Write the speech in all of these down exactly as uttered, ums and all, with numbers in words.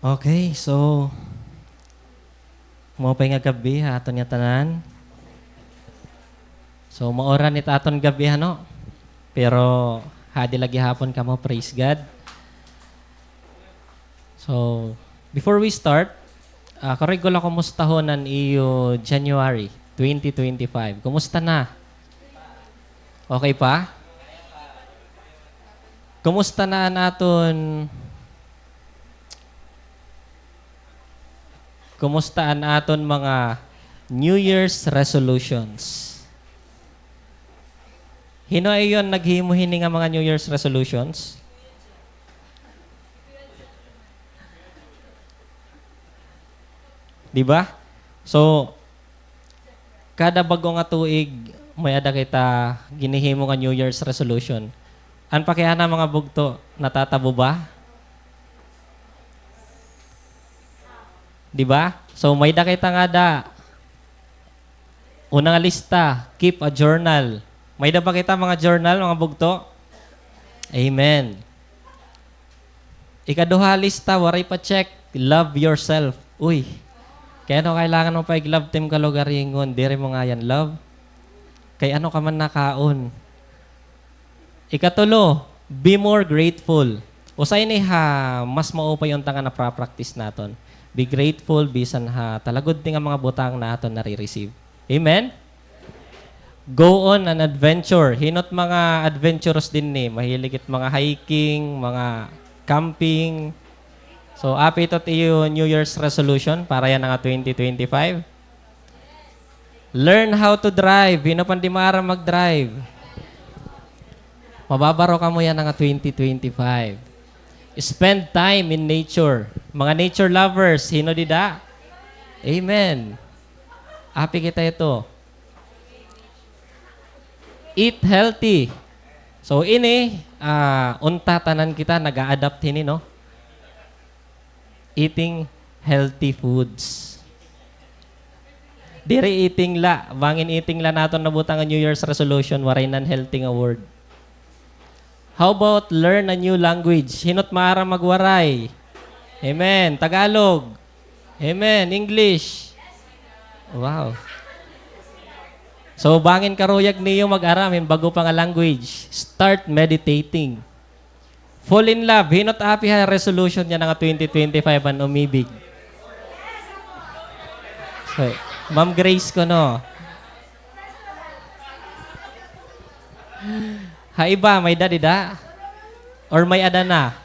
Okay, so, maupay nga gab-i ha aton nga tanan. So, mauran it aton gab-i, ano? Pero, hadi la gihapon kamo, praise God. So, before we start, ah, karuyag ko la kumustahon an iyo January twenty twenty-five. Kumusta na? Okay pa? Kumusta na an aton, kumusta an aton mga New Year's resolutions? Hin-o ha iyo an naghimo hini nga mga New Year's resolutions? Di ba? So, kada bag-o nga tuig, may-ada kita ginhihimo nga New Year's resolution. An pakiana, mga bugto, natatabo ba? Di ba? So, may-ada kita ngada. Una nga lista, keep a journal. May-ada ba kita mga journal, mga bugto? Amen. Ikaduha lista, waray pa check, love yourself. Uy, kay ano kailangan mo pa ig-love it im kalugaringon? Diri mo ngayan love. Kay ano ka man nakaon? Ikatulo, be more grateful. Usa ini ha mas maupay unta nga napra-practice naton. Be grateful bisan ha talagudti nga mga butang nga aton nare-receive. Amen? Go on an adventure. Hin-o it mga adventurous dinhi? Mahilig it mga hiking, mga camping. So, api ito it iyo New Year's resolution para yana nga twenty twenty-five? Learn how to drive. Hin-o pa an di maaram mag-drive? Mababaro kamo yana nga twenty twenty-five. Spend time in nature. Mga nature lovers, hin-o dida? Amen. Api kita ito. Eat healthy. So, ini, ah, unta tanan kita nag-a-adapt hini, no? Eating healthy foods. Diri eating la. Bangin eating la naton nabutang nga New Year's resolution, waray nan healthy nga word. How about learn a new language? Hin-o it maaram mag-Waray? Amen. Tagalog. Amen. English. Wow. So, bangin karuyag niyo mag-aram hin bag-o pa nga language, start meditating. Fall in love. Hin-o it api ha resolution niya nga twenty twenty-five an umibig? So, Ma'am Grace kuno. Ha iba, may-ada dida? Or may-ada na?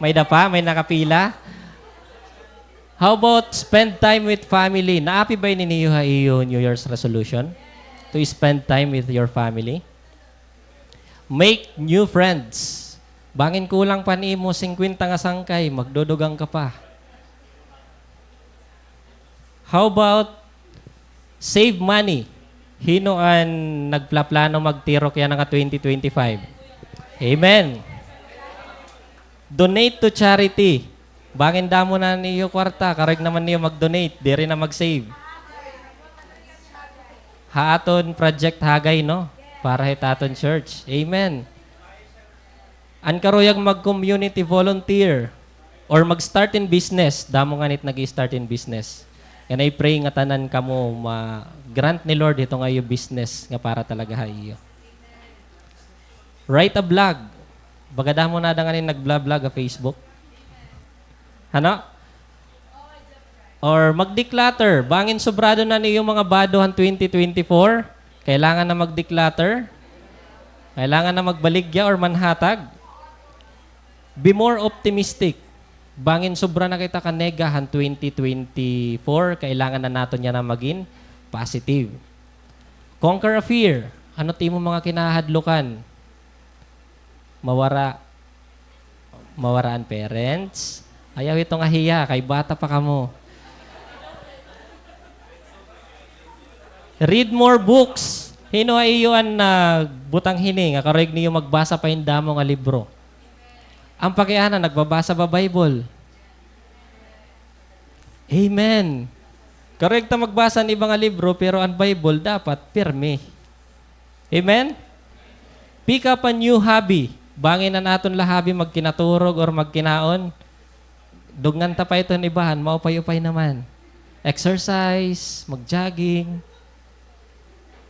May-ada pa? May nakapila? How about spend time with family? Naapi ba ini niyo ha iyo New Year's resolution? To spend time with your family? Make new friends. Bangin kulang pa an imo singkwenta nga sangkay, magdudugang ka pa. How about save money? Hin-o an nagplaplano magtirok yana nga twenty twenty-five? Amen. Donate to charity. Bangin damo na an iyo kwarta, karuyag naman niyo mag-donate, diri na mag-save. Ha aton Project Hagay, no? Para hit aton church. Amen. An karuyag mag-community volunteer or mag-start in business, damo ngani it nag-i-start in business. And I pray nga tanan kamo ma-grant ni Lord hito nga iyo business nga para talaga ha iyo. Write a blog. Baga damo na ada ngani nag-bla-blog ha Facebook. Ano? Or mag-declutter. Bangin sobrado na an iyo mga bado han twenty twenty-four. Kailangan na mag-declutter. Kailangan na magbaligya or manhatag. Be more optimistic. Bangin sobra na kita kanega han twenty twenty-four, kailangan na naton yana magin positive. Conquer a fear. Ano it imo mga kinahadlokan? Mawara, mawara an parents? Ayaw ito nga hiya, kay bata pa kamo. Read more books. Hin-o ha iyo an nagbutang hini nga karuyag niyo magbasa pa hin damo nga libro? An pakiana, nagbabasa ba Bible? Amen. Karuyag ta magbasa hin iba nga libro, pero an Bible dapat pirmi. Amen? Pick up a new hobby. Bangin an aton lahabi magkinaturog or magkinaon, dugngan ta pa iton ibahan, maupay-upay naman. Exercise, mag-jogging.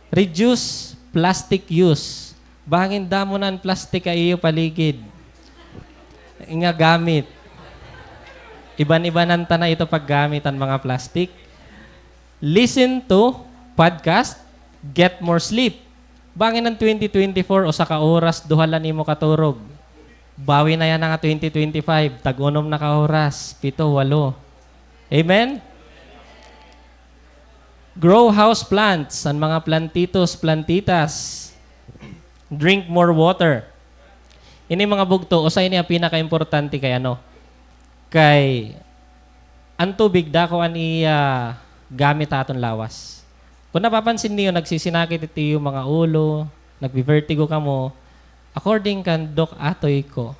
Reduce plastic use. Bangin damo na an plastic ha iyo paligid nga gamit. Iban-ibanan ta na ito paggamit an mga plastic. Listen to podcast, get more sleep. Bangin an twenty twenty-four, usa ka oras, duha la nimo katurog. Bawi na yana nga twenty twenty-five, tag-unom na ka oras, pito, walo. Amen? Grow house plants, an mga plantitos, plantitas. Drink more water. Ini mga bugto, usa ini an pinakaimportante kay ano, kay an tubig, dako an iya gamit ha aton lawas. Kon napapansin niyo, nagsisinakit it iyo mga ulo, nagbi-vertigo kamo, according kan Doc Atoy ko,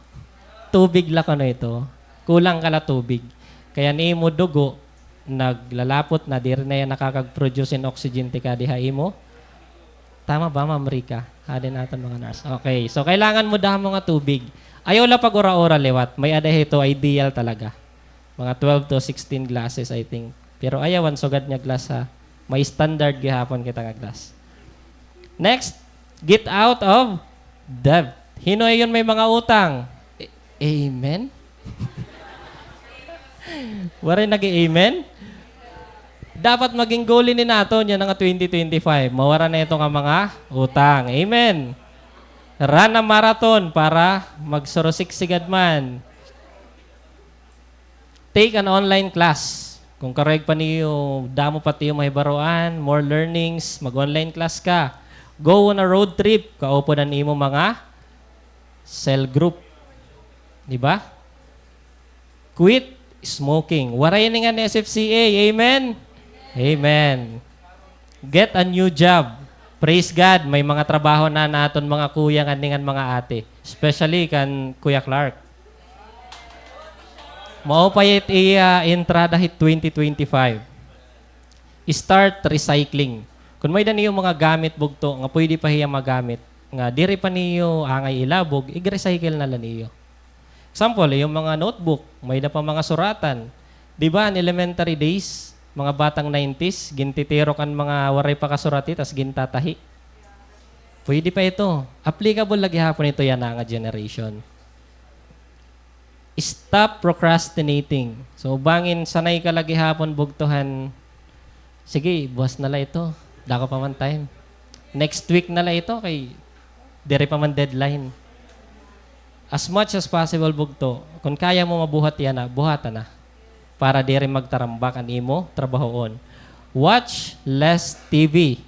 tubig la kuno ito. Kulang ka la tubig. Kay an imo dugo, naglalapot na, diri na hiya nakakag-produce hin oxygen tikadi ha imo. Tama ba, Ma'am Rica? Adi an aton mga nurse. Okay, so kailangan mo damo nga tubig. Ayaw la pag-ura-ura liwat. May-ada hito ideal talaga. Mga twelve to sixteen glasses, I think. Pero ayawan sugad nga glass, ha. May standard gihapon kita nga glass. Next, get out of debt. Hin-o hiyon may mga utang? A-, amen? Waray nag-amen? Dapat maging goal ini naton yana nga twenty twenty-five. Mawara na ito nga mga utang. Amen. Run a marathon para magsurusiksigad man. Take an online class. Kon karuyag pa niyo, damo pa it iyo mahibaroan, more learnings, mag-online class ka. Go on a road trip, kaupod an imo mga cell group. Di ba? Quit smoking. Waray ini ngan S F C A. Amen? Amen. Get a new job. Praise God, may mga trabaho na an aton mga kuya ngan mga ate. Especially kan Kuya Clark. Maupay it iya entrada hit twenty twenty-five. Start recycling. Kon may-ada niyo mga gamit bugto nga pwede pa hiya magamit, nga diri pa niyo angay ilabog, ig-recycle na la niyo. Example, iyo mga notebook, may-ada pa mga suratan. Di ba, an elementary days, mga batang nineties, gintitirok an mga waray pa kasurati, tas gintatahi. Pwede pa ito. Applicable la gihapon ito yana nga generation. Stop procrastinating. So, bangin sanay ka la gihapon bugto han, sige, buwas na la ito. Dako pa man time. Next week na la ito, kay diri pa man deadline. As much as possible, bugto, kon kaya mo mabuhat yana, buhata na. Para diri magtarambak an imo trabahoon. Watch less T V.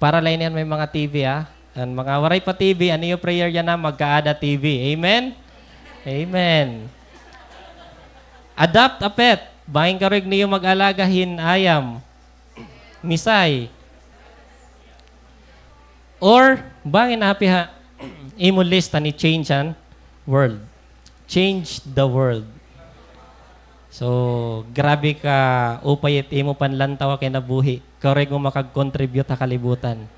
Para la ini han may mga T V, ha. An mga waray pa T V, an iyo prayer yana, magkaada T V. Amen? Amen. Adopt a pet. Bangin karuyag niyo mag-alaga hin ayam. Misay. Or, bangin api ha imo list an i-change an world. Change the world. So, grabe ka upay it imo panlantaw ha kinabuhi. Karuyag mo makag-contribute ha kalibutan.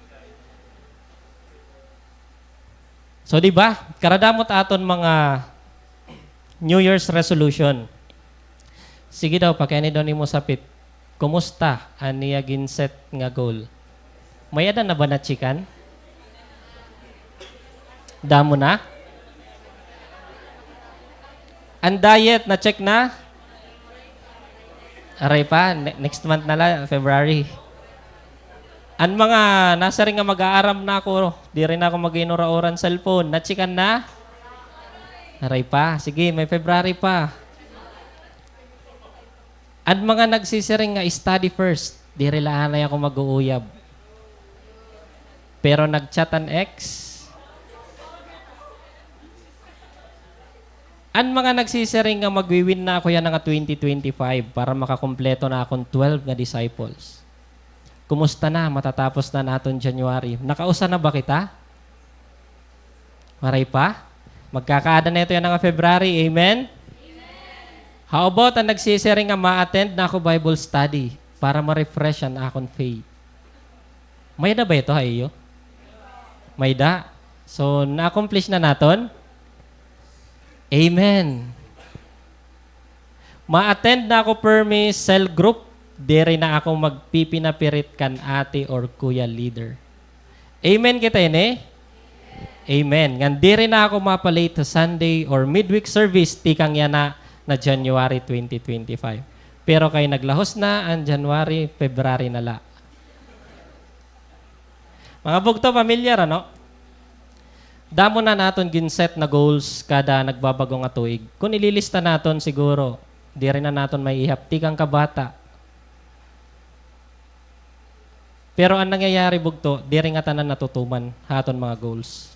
So, di ba? Karadamo it aton mga New Year's resolution. Sige daw, pakiani daw nimo sapit. Kumusta an iya ginset nga goal? May-ada na ba na-check-an? Damo na? An diet, na-check na? Aray pa, ne-, next month na la, February. An mga nasiring nga mag-aaram na ako, diri na ako mag-inura-ura han cellphone. Na-check-an na? Aray pa. Sige, may February pa. An mga nagsisiring nga study first, diri la anay ako mag-uuyab. Pero nag-chat an ex. An mga nagsisiring nga magwi-win na ako yana nga twenty twenty-five para makakumpleto na akon twelve nga disciples. Kumusta na? Matatapos na an aton January. Nakausa na ba kita? Waray pa? Magkakaada na ito yana nga February. Amen? How about an nagsisiring nga ma-attend na ako Bible study para ma-refresh an akon faith? May-ada ba ito ha iyo? May-ada. So, na-accomplish na naton? Amen. Ma-attend na ako permi cell group, diri na ako magpipinapirit kan ate or kuya leader. Amen kita ini? Amen. Ngan diri na ako mapa-late ha Sunday or midweek service tikang yana na January twenty twenty-five. Pero kay naglahos na an January, February na la. Mga bugto, pamilyar, ano? Damo na naton gin-set na goals kada nagbabag-o nga tuig. Kon ililista naton, siguro, diri na naton maiihap tikang kabata. Pero an nangyayari, bugto, diri ngatanan natutuman ha aton mga goals.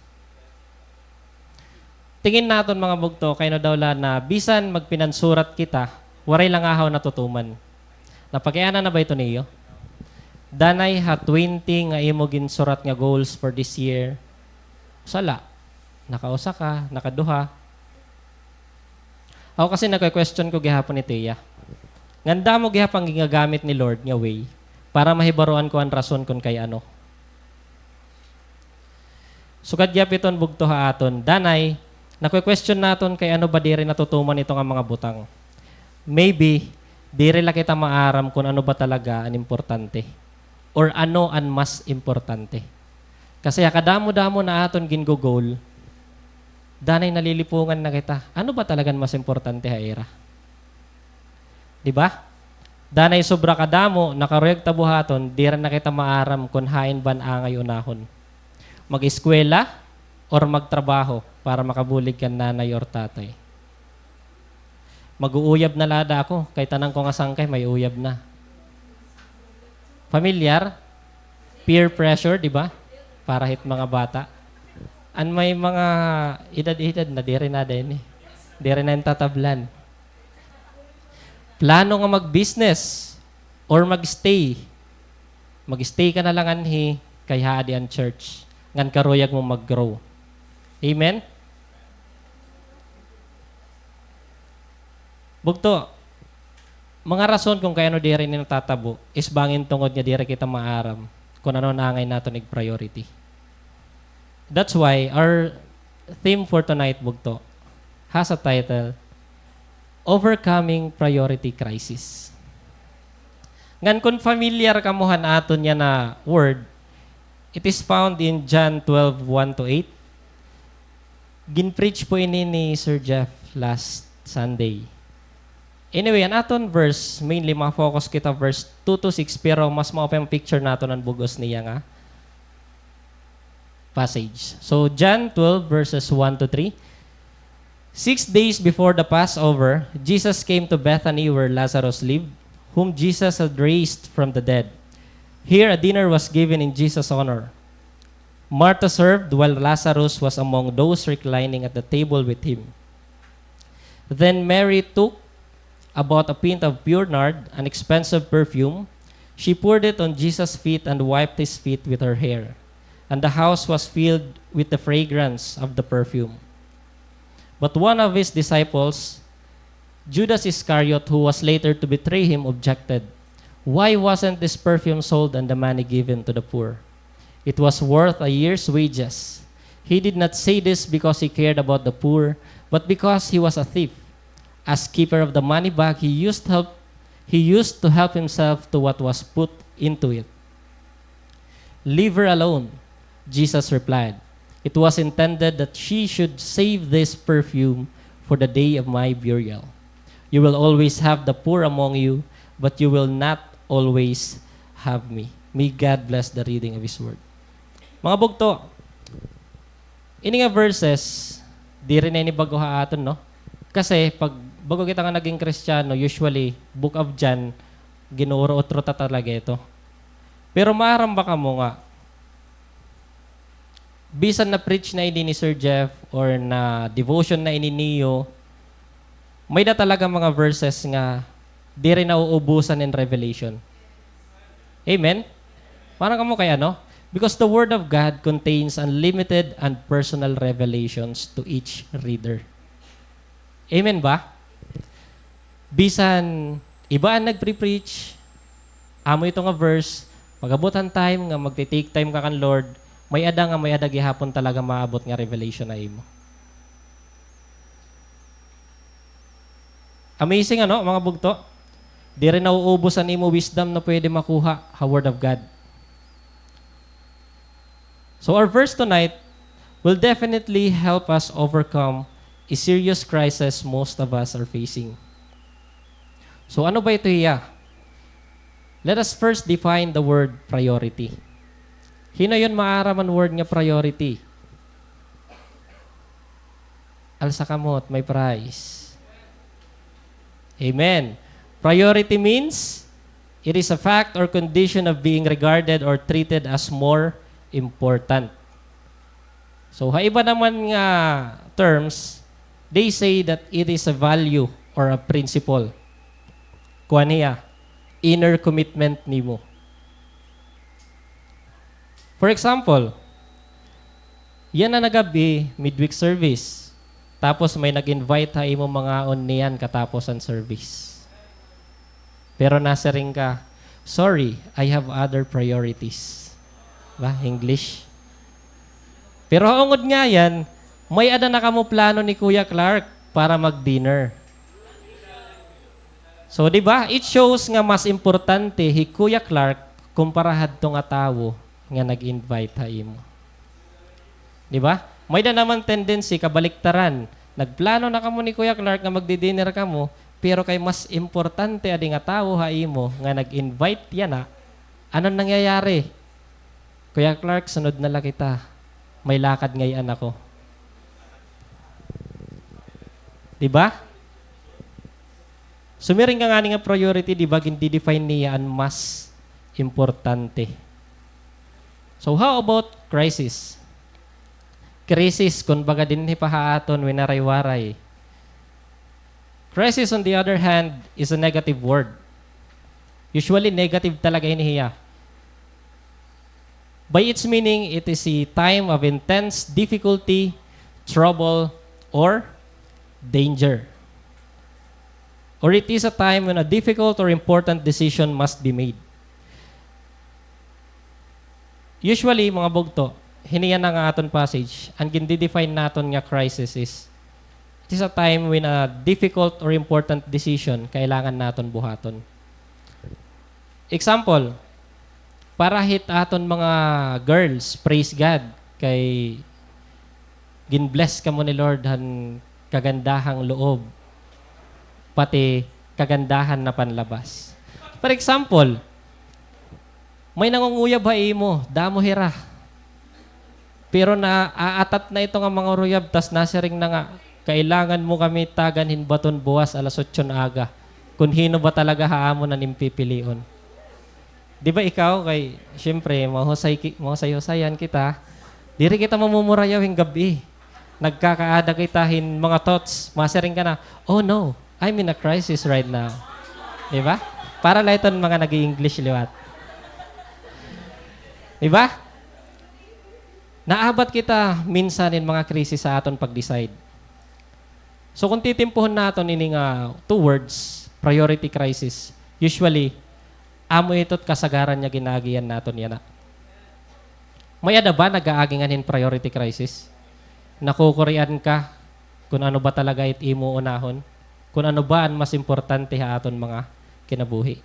Tingin naton, mga bugto, kay ano daw la na bisan magpinansurat kita, waray la ngahaw natutuman. Napakiana na ba ito niyo? Danay ha twenty nga imo ginsurat nga goals for this year. Usa la. Nakausa ka, nakaduha. Ako kasi nagke-question ko gihapon ni Tia. Ngan damo gihapon an gingagamit ni Lord nga way para mahibaroan ko an rason kon kay ano. Sugad gihap iton bugto ha aton. Danay, nakwe-question naton kay ano ba diri natutuman ito nga mga butang. Maybe, diri la kita maaram kon ano ba talaga an importante or ano an mas importante. Kasi ha kadamo-damo na aton gingo-goal, danay nalilipungan na kita. Ano ba talaga an mas importante ha ira? Di ba? Danay sobra kadamo, nakaruyag ta buhaton, diri na kita maaram kon hain ba an angay unahon. Mag-eskwela or magtrabaho para makabulig kan nanay or tatay. Mag-uuyab na la ada ako, kay tanan ko nga sangkay may uyab na. Pamilyar? Peer pressure, di ba? Para hit mga bata. An may mga edad-edad na, diri na din eh. Diri na in tatablan. Plano nga mag-business or mag-stay. Mag-stay ka na la nganhi kay haadi an church. Ngan karuyag mo mag-grow. Amen? Bugto, mga rason kon kay ano diri ini natatabo is bangin tungod nga diri kita maaram kon ano an angay naton ig-priority. That's why our theme for tonight, bugto, has a title, Overcoming Priority Crisis. Ngan kon familiar kamo han aton yana word, it is found in John twelve, one to eight. Gin-preach po ini ni Sir Jeff last Sunday. Anyway, an aton verse, mainly ma-focus kita verse two to six, pero mas mao pa an picture naton an bug-os niya nga passage. So, John twelve, verses one to three. Six days before the Passover, Jesus came to Bethany where Lazarus lived, whom Jesus had raised from the dead. Here a dinner was given in Jesus' honor. Martha served, while Lazarus was among those reclining at the table with him. Then Mary took about a pint of pure nard, an expensive perfume. She poured it on Jesus' feet and wiped his feet with her hair. And the house was filled with the fragrance of the perfume. But one of his disciples, Judas Iscariot, who was later to betray him, objected. Why wasn't this perfume sold and the money given to the poor? It was worth a year's wages. He did not say this because he cared about the poor, but because he was a thief. As keeper of the money bag, he used help he used to help himself to what was put into it. Leave her alone, Jesus replied. It was intended that she should save this perfume for the day of my burial. You will always have the poor among you, but you will not always have me. May God bless the reading of His Word. Mga bugto, ini nga verses, diri na ini bag-o ha aton, no? Kasi pag bag-o kita nga naging Kristiyano, usually, Book of John, ginuuro-utro ta talaga ito. Pero maaram ba kamo nga, bisan na-preach na ini ni Sir Jeff or na-devotion na ini niyo, may-ada talaga mga verses nga diri nauubusan in revelation. Amen? Maaram kamo kay ano? Because the Word of God contains unlimited and personal revelations to each reader. Amen ba? Bisan iba an nagpre-preach, amo ito nga verse, pag-abot han time nga magti-take time ka kan Lord, may-ada nga may-ada gihapon talaga maabot nga revelation ha imo. Amazing, ano, mga bugto? Diri nauubos an imo wisdom na pwede makuha ha Word of God. So our verse tonight will definitely help us overcome a serious crisis most of us are facing. So ano ba ito hiya? Let us first define the word priority. Hin-o yon maaram an word nga priority? Alsa kamot, may prize. Amen. Priority means it is a fact or condition of being regarded or treated as more important. So, ha iba naman nga terms, they say that it is a value or a principle. Kuan hiya, inner commitment nimo. For example, yana nga gab-i, midweek service. Tapos may nag-invite ha imo mangaon niyan katapos an service. Pero nasiring ka, "Sorry, I have other priorities." Ba, English? Pero ha ungod nga yan, may-ada na kamo plano ni Kuya Clark para mag-dinner. So, di ba? It shows nga mas importante hi Kuya Clark kumpara hadto nga tawo nga nag-invite ha imo. Di ba? May-ada naman tendency, kabaliktaran. Nagplano na kamo ni Kuya Clark nga magdi-dinner kamo, pero kay mas importante adi nga tawo ha imo nga nag-invite yana. Ano nangyayari? "Kuya Clark, sunod na la kita. May lakad ngay-an ako." Di ba? Sumiring ka ngani nga priority, di ba, gindi-define niya an mas importante. So, how about crisis? Krisis, kun baga dinhi pa ha aton Winaray-Waray. Crisis, on the other hand, is a negative word. Usually, negative talaga ini hiya. By its meaning, it is a time of intense difficulty, trouble, or danger. Or it is a time when a difficult or important decision must be made. Usually, mga bugto, hini yana nga aton passage, an gindi-define naton nga crisis is, it is a time when a difficult or important decision kailangan naton buhaton. Example, para hit aton mga girls, praise God, kay gin-bless kamo ni Lord han kagandahang loob, pati kagandahan na panlabas. For example, may nangunguyab ha imo, damo hira. Pero naaatat na ito nga manguruyab, tas nasiring na nga, "Kailangan mo kami tagan hin baton buwas alas otso nga aga, kun hin-o ba talaga ha amon an im pipilion." Di ba ikaw, kay, siyempre, mahusay ki-, mahusay-husayan kita. Diri kita mamumurayaw hin gab-i. Nagkakaada kita hin mga thoughts. Masiring ka na, "Oh no, I'm in a crisis right now." Di ba? Para la iton mga nag-i-English liwat. Di ba? Naabat kita minsan hin mga krisis ha aton pag-decide. So, kun titimpuhon naton ini nga two words, priority crisis, usually, amo ito it kasagaran nga ginaagihan naton yana. May-ada ba nag-aagi ngan hin priority crisis? Nakukurian ka kun ano ba talaga it imo unahon, kun ano ba an mas importante ha aton mga kinabuhi.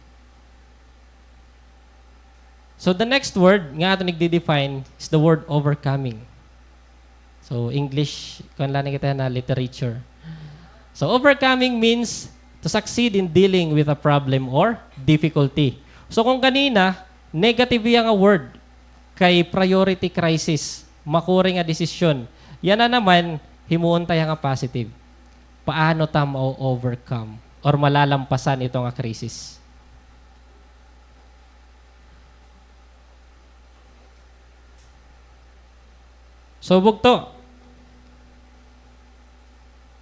So, the next word nga aton igdi-define is the word overcoming. So, English, kuan la ni kita na literature. So, overcoming means to succeed in dealing with a problem or difficulty. So, kung ganina, negative iya nga word kay priority crisis, makuri nga desisyon. Yana naman, himuon ta hiya nga positive. Paano ta ma-overcome or malalampasan ito nga krisis? So, bugto.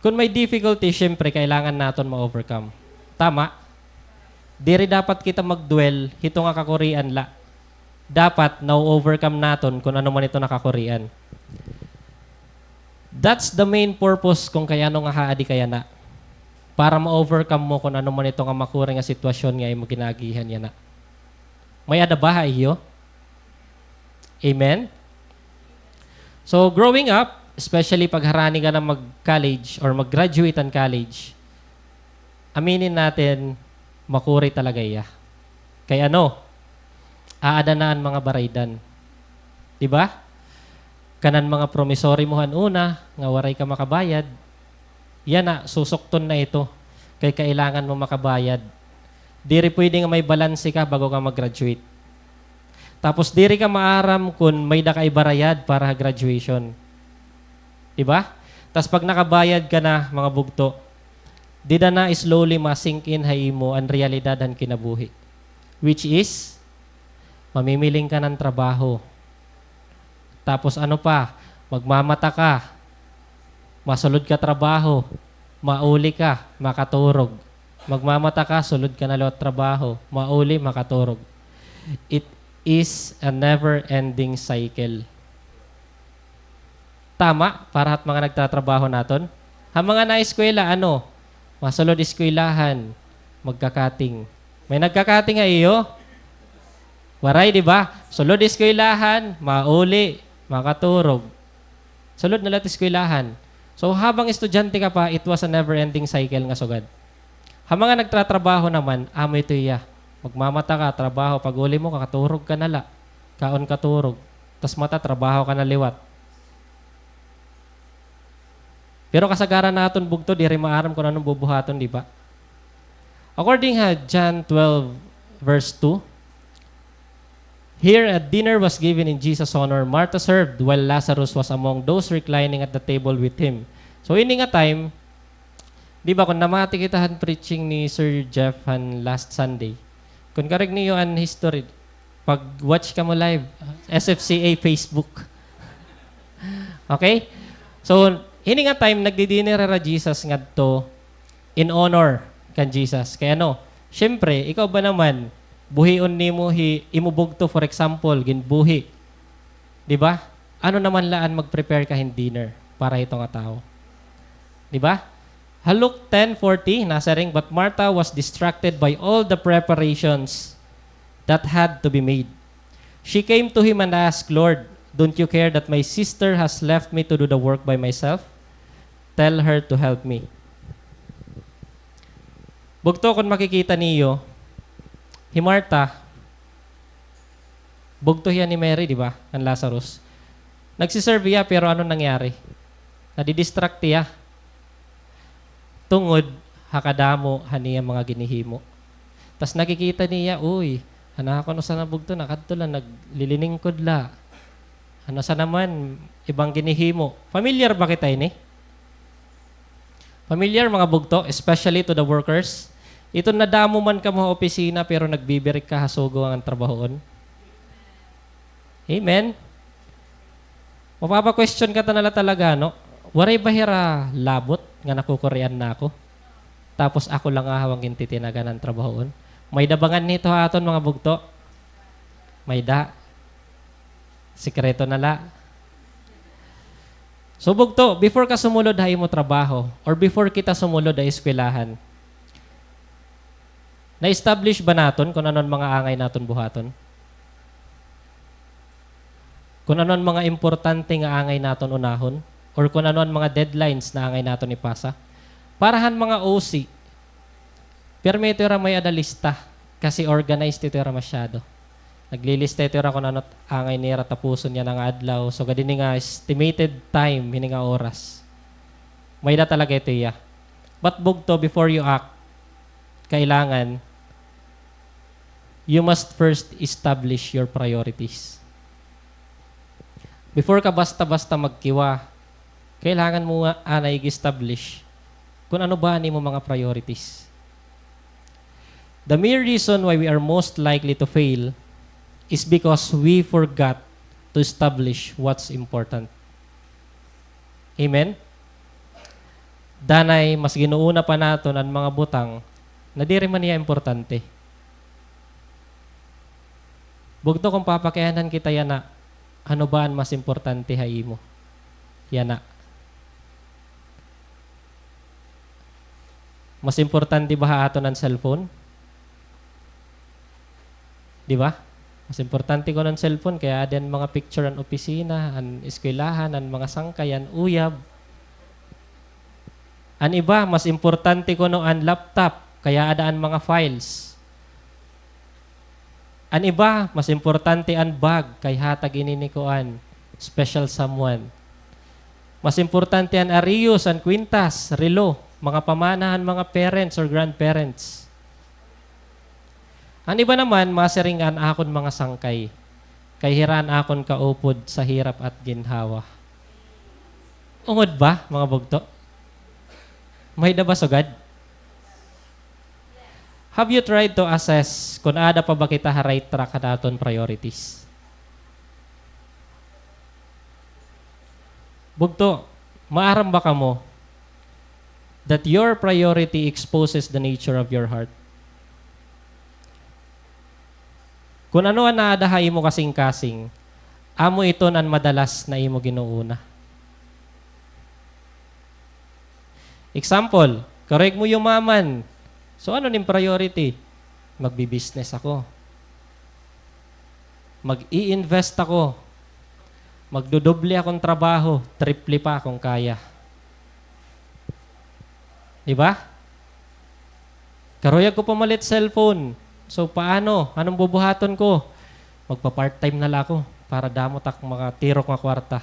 Kun may difficulty, siyempre, kailangan naton ma-overcome. Tama? Diri dapat kita mag-dwell hito nga kakurian la. Dapat na-overcome naton kun ano man ito nga kakurian. That's the main purpose kun kay ano nga haadi ka yana. Para ma-overcome mo kun ano man ito nga makuri nga sitwasyon nga imo ginaagihan yana. May-ada ba ha iyo? Amen? So, growing up, especially pag harani ka na mag-college or mag-graduate an college, Aminin natin, makuri talaga iya. Kay ano, aada na an mga baraydan. Di ba? Kanan mga promissory mo han una, nga waray ka makabayad, yana, susukton na ito. Kay kailangan mo makabayad. Diri pwede nga may balanse ka bago ka mag-graduate. Tapos diri ka maaram kun may-da ka ibarayad para ha graduation. Di ba? Tas pag nakabayad ka na, mga bugto, dida na slowly ma-sink in ha imo an realidad han kinabuhi. Which is, mamimiling ka ng trabaho. Tapos ano pa, magmamata ka, masulod ka trabaho, mauli ka, makaturog. Magmamata ka, sulod ka na liwat trabaho, mauli, makaturog. It is a never-ending cycle. Tama, para hat mga nagtatrabaho naton. Ha mga naeskwela, ano? Masulod eskwelahan, magkakating. May nagkakating ha iyo? Waray, di ba? Sulod eskwelahan, mauli, makaturog. Sulod na la it eskwelahan. So, habang estudyante ka pa, it was a never-ending cycle nga sugad. Ha mga nagtratrabaho naman, amo ito iya. Magmamata ka, trabaho, pag-uli mo, kakaturog ka na la. Kaon, katurog. Tas mata, trabaho ka na liwat. Pero kasagaran naton bugto, diri maaram kun ano an bubuhaton, di ba? According ha John twelve, verse two, here a dinner was given in Jesus' honor. Martha served, while Lazarus was among those reclining at the table with him. So, ini nga time, di ba, kun namati kita han preaching ni Sir Jeff han last Sunday, kun karig niyo an history, pag-watch kamo live, S F C A Facebook. Okay? So, hini nga time, nagdi-dinner hira Jesus ngadto in honor kan Jesus. Kay ano, syempre, ikaw ba naman, buhion nimo hi, imo bugto, for example, ginbuhi. Di ba? Ano naman la an mag-prepare ka hin dinner para hito nga tawo? Di ba? Ha Luke ten forty, nasiring, "But Martha was distracted by all the preparations that had to be made. She came to him and asked, 'Lord, don't you care that my sister has left me to do the work by myself? Tell her to help me.'" Bugto, kun makikita niyo, hi Martha, bugto hiya ni Mary, di ba? An Lazarus. Nagsiserve hiya, pero ano nangyari? Nadidistract hiya. Tungod ha kadamo han iya mga ginhihimo. Tas nakikita niya, "Uy, an akon usa na bugto, nakadto la, naglilingkod la. An usa naman, ibang ginhihimo." Familiar ba kita ini? Familiar, mga bugto, especially to the workers? Iton nadamo man kamo ha opisina, pero nagbibirik ka ha sugo nga trabahoon. Amen? Mapapa-question ka ta na la talaga, no? Waray ba hira labot nga nakukurian na ako? Tapos ako la ngahaw an gintitinagan han trabahoon. May-ada ba nganhi ito ha aton, mga bugto? May-ada. Sikreto na la. So, bugto, before ka sumulod ha imo trabaho, or before kita sumulod ha eskwelahan, na-establish ba naton kun ano an mga angay naton buhaton? Kun ano an mga importante nga angay naton unahon? Or kun ano an mga deadlines na angay naton ipasa? Para han mga O C, pirmi ito ira may-ada lista, kasi organized ito ira masyado. Naglilista ito ira kun ano angay nira tapuson yana nga adlaw. So, gad ini nga estimated time, hini nga oras. May-ada talaga ito iya. But bugto, before you act, kailangan, you must first establish your priorities. Before ka basta-basta magkiwa, kailangan mo nga anay ig-establish kun ano ba an imo mga priorities. The mere reason why we are most likely to fail is because we forgot to establish what's important. Amen? Danay, mas ginuuna pa naton an mga butang na diri man niya importante. Bugto, kon papakianhan kita yana, ano ba an mas importante ha imo? Yana. Mas importante ba ha aton an cellphone? Di ba? Mas importante kuno an cellphone kay aadi an mga picture han opisina, han eskwelahan, han mga sangkay, han uyab. An iba, mas importante kuno an laptop, kay aada an mga files. An iba, mas importante an bag, kay hatag ini ni kuan, special someone. Mas importante an ariyos, an kwintas, relo, mga pamana han mga parents or grandparents. An iba naman, masiring an akon mga sangkay, kay hira an akon kaupod sa hirap at ginhawa. Ungod ba, mga bugto? May-ada ba sugad? Have you tried to assess kun aada pa ba kita ha right track han aton priorities? Bugto, maaram ba kamo that your priority exposes the nature of your heart? Kun ano an naada ha imo kasingkasing, amo iton an madalas na imo ginuuna. Example, karuyag mo yumaman. So, ano an im priority? Magbi-business ako. Mag-i-invest ako. Magdodoble akon trabaho, triple pa kun kaya. Di ba? Karuyag ko pamalit cellphone. So, paano? Anong bubuhaton ko? Magpa-part-time na la ako para damo tak makatirok nga kwarta.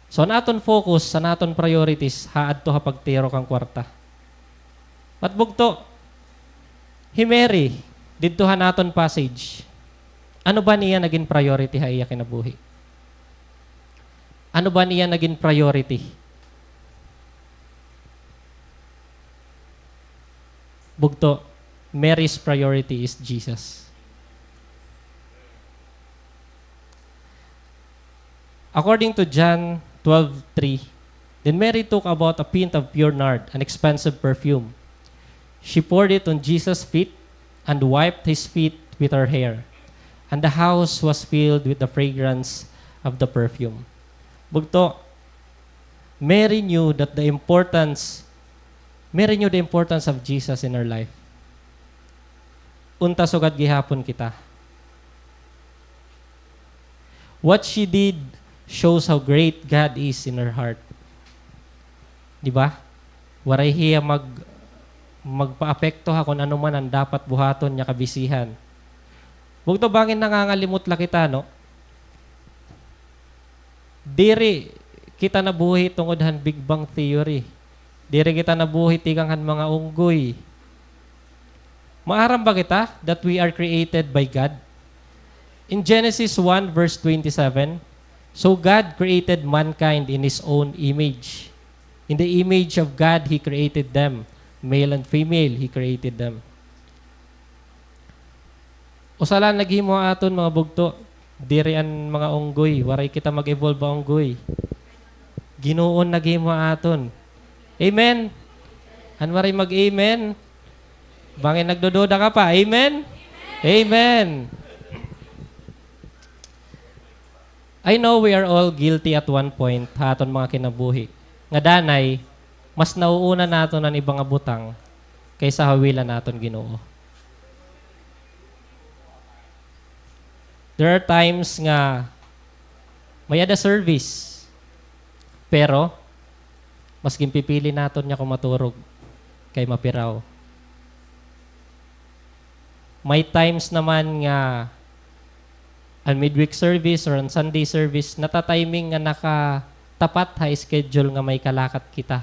So, an aton focus, an aton priorities, haadto ha pagtirok han kwarta. But bugto, hi Mary, didto han aton passage, ano ba an iya nagin priority ha iya kinabuhi? Ano ba an iya nagin priority? Bugto, Mary's priority is Jesus. According to John twelve three, then Mary took about a pint of pure nard, an expensive perfume. She poured it on Jesus' feet and wiped his feet with her hair. And the house was filled with the fragrance of the perfume. Bugto, Mary knew that the importance, Mary knew the importance of Jesus in her life. Unta sugad gihapon kita. What she did shows how great God is in her heart. Di ba? Waray hiya mag-, magpaapekto ha kun ano man an dapat buhaton niya kabisihan. Bugto, bangin nangangalimot la kita, no? Diri kita nabuhi tungod han Big Bang Theory. Diri kita nabuhi tikang han mga unggoy. Maaram ba kita that we are created by God? In Genesis one verse twenty-seven, "So God created mankind in His own image. In the image of God, He created them. Male and female, He created them." Usa la an naghimo ha aton, mga bugto. Diri an mga unggoy. Waray kita mag-evolve ha unggoy. Ginoo an naghimo ha aton. Amen? An waray mag-amen? Bangin nagdududa ka pa. Amen? Amen. I know we are all guilty at one point ha aton mga kinabuhi. Nga danay, mas nauuna naton an iba nga butang kaysa ha will han aton Ginoo. There are times nga may-ada service, pero mas ginpipili naton nga kon maturog kay mapiraw. May times naman nga an midweek service or an Sunday service, nata-timing nga nakatapat ha schedule nga may kalakat kita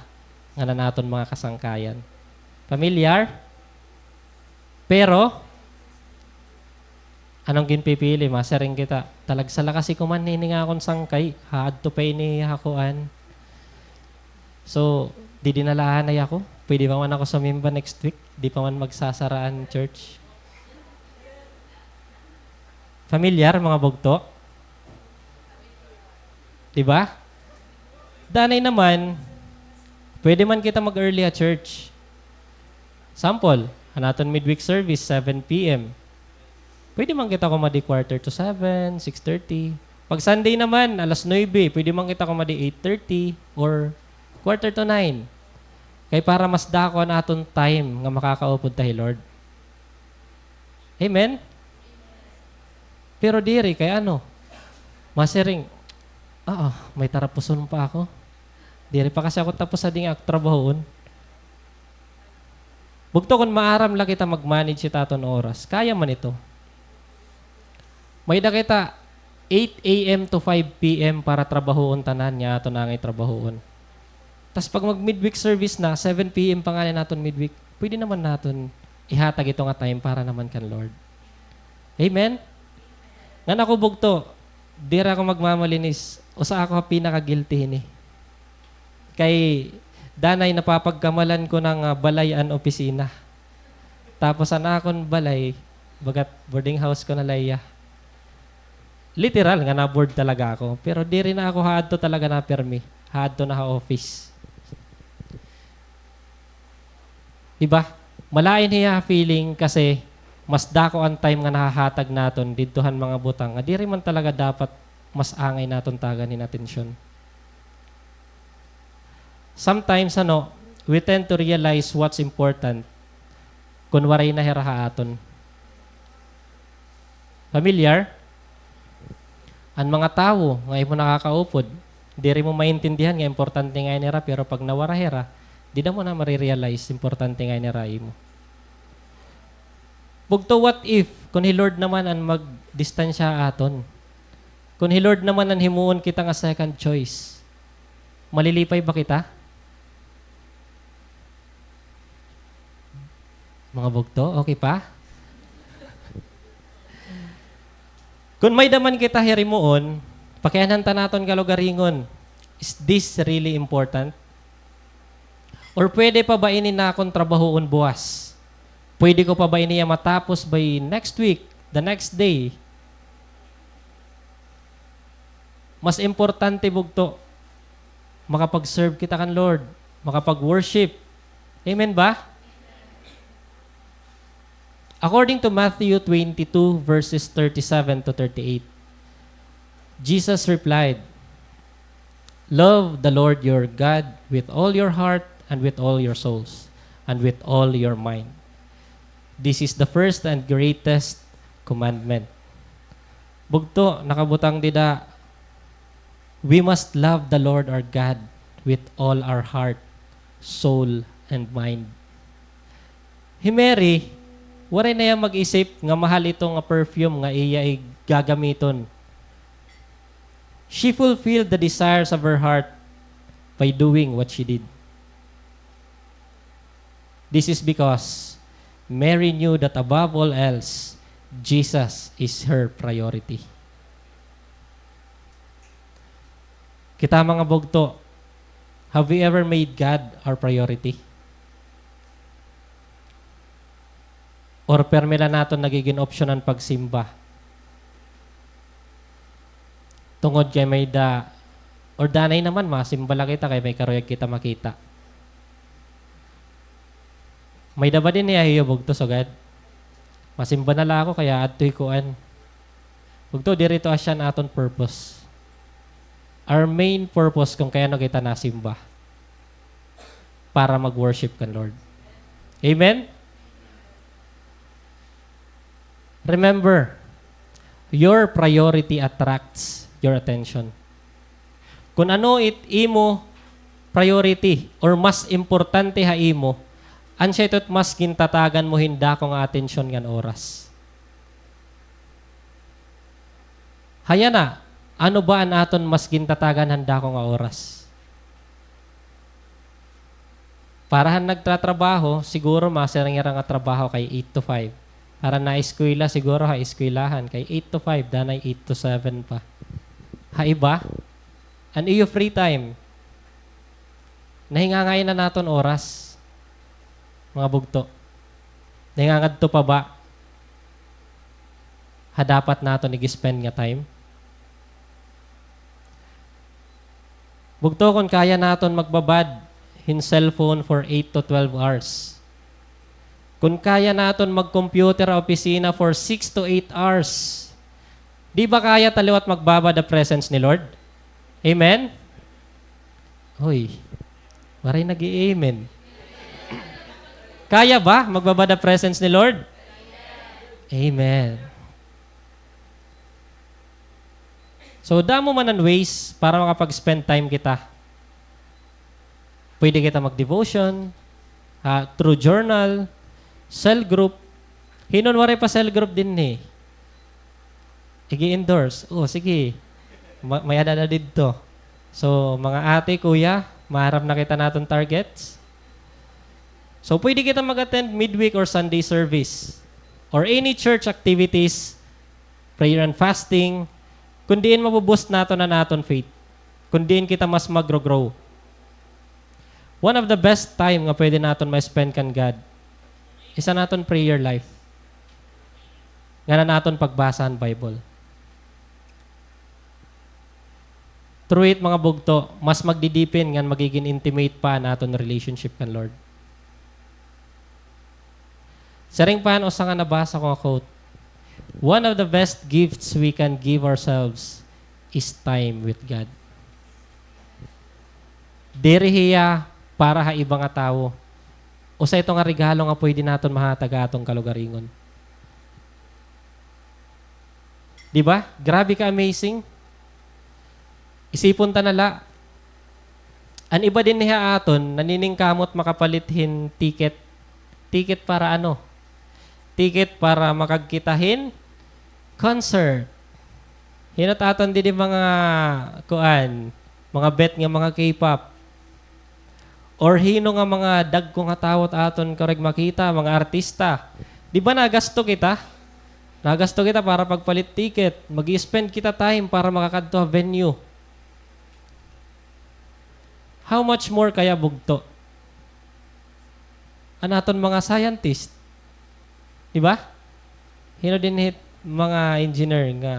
ngan an aton mga kasangkayan. Pamilyar? Pero, ano an ginpipili? Masiring kita, talagsa la kasi ko man ini nga akon sangkay, haadto pa ini ha kuan. So, didi na la anay ako. Pwede pa man ako sumimba next week. Di pa man magsasara an church. Familiar, mga bugto? Di ba? Danay naman, pwede man kita mag-early ha church. Sample, an aton midweek service, seven P M. Pwede man kita kumadi quarter to seven, six thirty. Pag Sunday naman, alas nuebe, pwede man kita kumadi eight thirty or quarter to nine. Kay para mas dako an aton time nga makakaupod ta hi Lord. Amen? Pero diri kay ano, masiring, "Ah, ah, may tarapuson pa ako. Diri pa kasi ako tapos ha dinhi ak trabahoon. Bugto, kon maaram la kita mag-manage hit aton oras, kaya man ito. May-ada kita eight A M to five P M para trabahoon tanan nga aton angay trabahoon. Tas pag mag-midweek service na, seven P M pa ngani an aton midweek, pwede naman naton ihatag ito nga time para naman kan Lord. Amen? Ngan ako, bugto, diri ako magmamalinis, usa ako ha pinaka-guilty hini. Kay danay napapagkamalan ko na nga balay an opisina. Tapos an akon balay, bagat boarding house ko na la hiya. Literal nga na-bored talaga ako. Pero diri na ako haadto talaga napirmi. Haadto na ha office. Di ba? Malain hiya feeling kasi mas dako an time nga nahahatag naton didto han mga butang nga diri man talaga dapat mas angay naton tagan hin atensyon. Sometimes, ano, we tend to realize what's important kon waray na hira ha aton. Familiar? An mga tawo nga imo nakakaupod, diri mo maintindihan nga importante ngani hira, pero pag nawara hira, dida mo na mare-realize importante ngani hira ha imo. Bugto, what if kon hi Lord naman an magdistansya ha aton? Kon hi Lord naman an himuon kita nga second choice, malilipay ba kita? Mga bugto, okay pa? Kon may-ada man kita hirimuon, pakianhan ta naton kalugaringon, is this really important? Or pwede pa ba ini nakon trabahoon buwas? Pwede ko pa ba ini matapos by next week, the next day? Mas importante, bugto, makapag-serve kita kan Lord, makapag-worship. Amen ba? According to Matthew twenty-two, verses thirty-seven to thirty-eight, Jesus replied, "Love the Lord your God with all your heart and with all your souls and with all your mind. This is the first and greatest commandment." Bugto, nakabutang dida, we must love the Lord our God with all our heart, soul, and mind. Hi Mary, waray na hiya mag-isip nga mahal ito nga perfume nga iya gagamiton. She fulfilled the desires of her heart by doing what she did. This is because Mary knew that above all else, Jesus is her priority. Kita, mga bugto, have we ever made God our priority? Or permi la naton nagigin option an pagsimba? Tungod kay may-ada, or danay naman, masimba la kita kay may karuyag kita makita. May-ada ba dinhi ha iyo, bugto, sugad? Masimba na la ako kay aadto hi kuan. Bugto, diri ito asya an aton purpose. Our main purpose kon kay ano kita nasimba, para mag-worship kan Lord. Amen? Remember, your priority attracts your attention. Kon ano it imo priority or mas importante ha imo, asya ito it mas gintatagan mo hin dako nga atensyon ngan oras. Hayan na, ano ba an aton mas gintatagan han dako nga oras? Para han nagtatrabaho, siguro masiring hira nga trabaho kay eight to five. Para naeskwela, siguro ha eskwelahan kay eight to five, danay eight to seven pa. Ha iba, an iyo free time, nahingangayan na naton oras, mga bugto. Nahingangadto pa ba ha dapat naton ig-spend nga time? Bugto, kon kaya naton magbabad hin cellphone for eight to twelve hours, kon kaya naton mag-computer ha opisina for six to eight hours, di ba kaya ta liwat magbabad ha presence ni Lord? Amen? Hoy, waray nag-i-amen. Kaya ba magbabad ha presence ni Lord? Amen. So, damo man an ways para makapag-spend time kita. Pwede kita mag-devotion, ha, through journal, cell group. Hin-o an waray pa cell group dinhi? Igi-endorse. O, sige. Ma-, may ada-ada didto. So, mga ate, kuya, maaram na kita han aton targets. So, pwede kita mag-attend midweek or Sunday service or any church activities, prayer and fasting, kon diin mabu-boost naton an aton faith, kon diin kita mas magro-grow. One of the best time nga pwede naton ma-spend kan God is an aton prayer life, ngan an aton pagbasa han Bible. Through it, mga bugto, mas magdidipin ngan magigin intimate pa an aton relationship kan Lord. Siring pa han usa nga nabasa ko nga quote, "One of the best gifts we can give ourselves is time with God." Diri hiya para ha iba nga tawo. Usa ito nga regalo nga pwede naton mahatag ha aton kalugaringon. Di ba? Grabe ka-amazing. Isipon ta na la. An iba dinhi ha aton, naniningkamot makapalit hin ticket. Ticket para ano? Ticket para makagkita hin concert. Hin-o it aton didi mga kuan, mga bet nga mga K-pop. Or hin-o nga mga dagko nga tawo it aton karuyag makita, mga artista. Di ba nagasto kita? Nagasto kita para pagpalit ticket. Mag-i-spend kita time para makakadto ha venue. How much more kaya bugto an aton mga scientist? Di ba? Hin-o dinhi it mga engineer nga,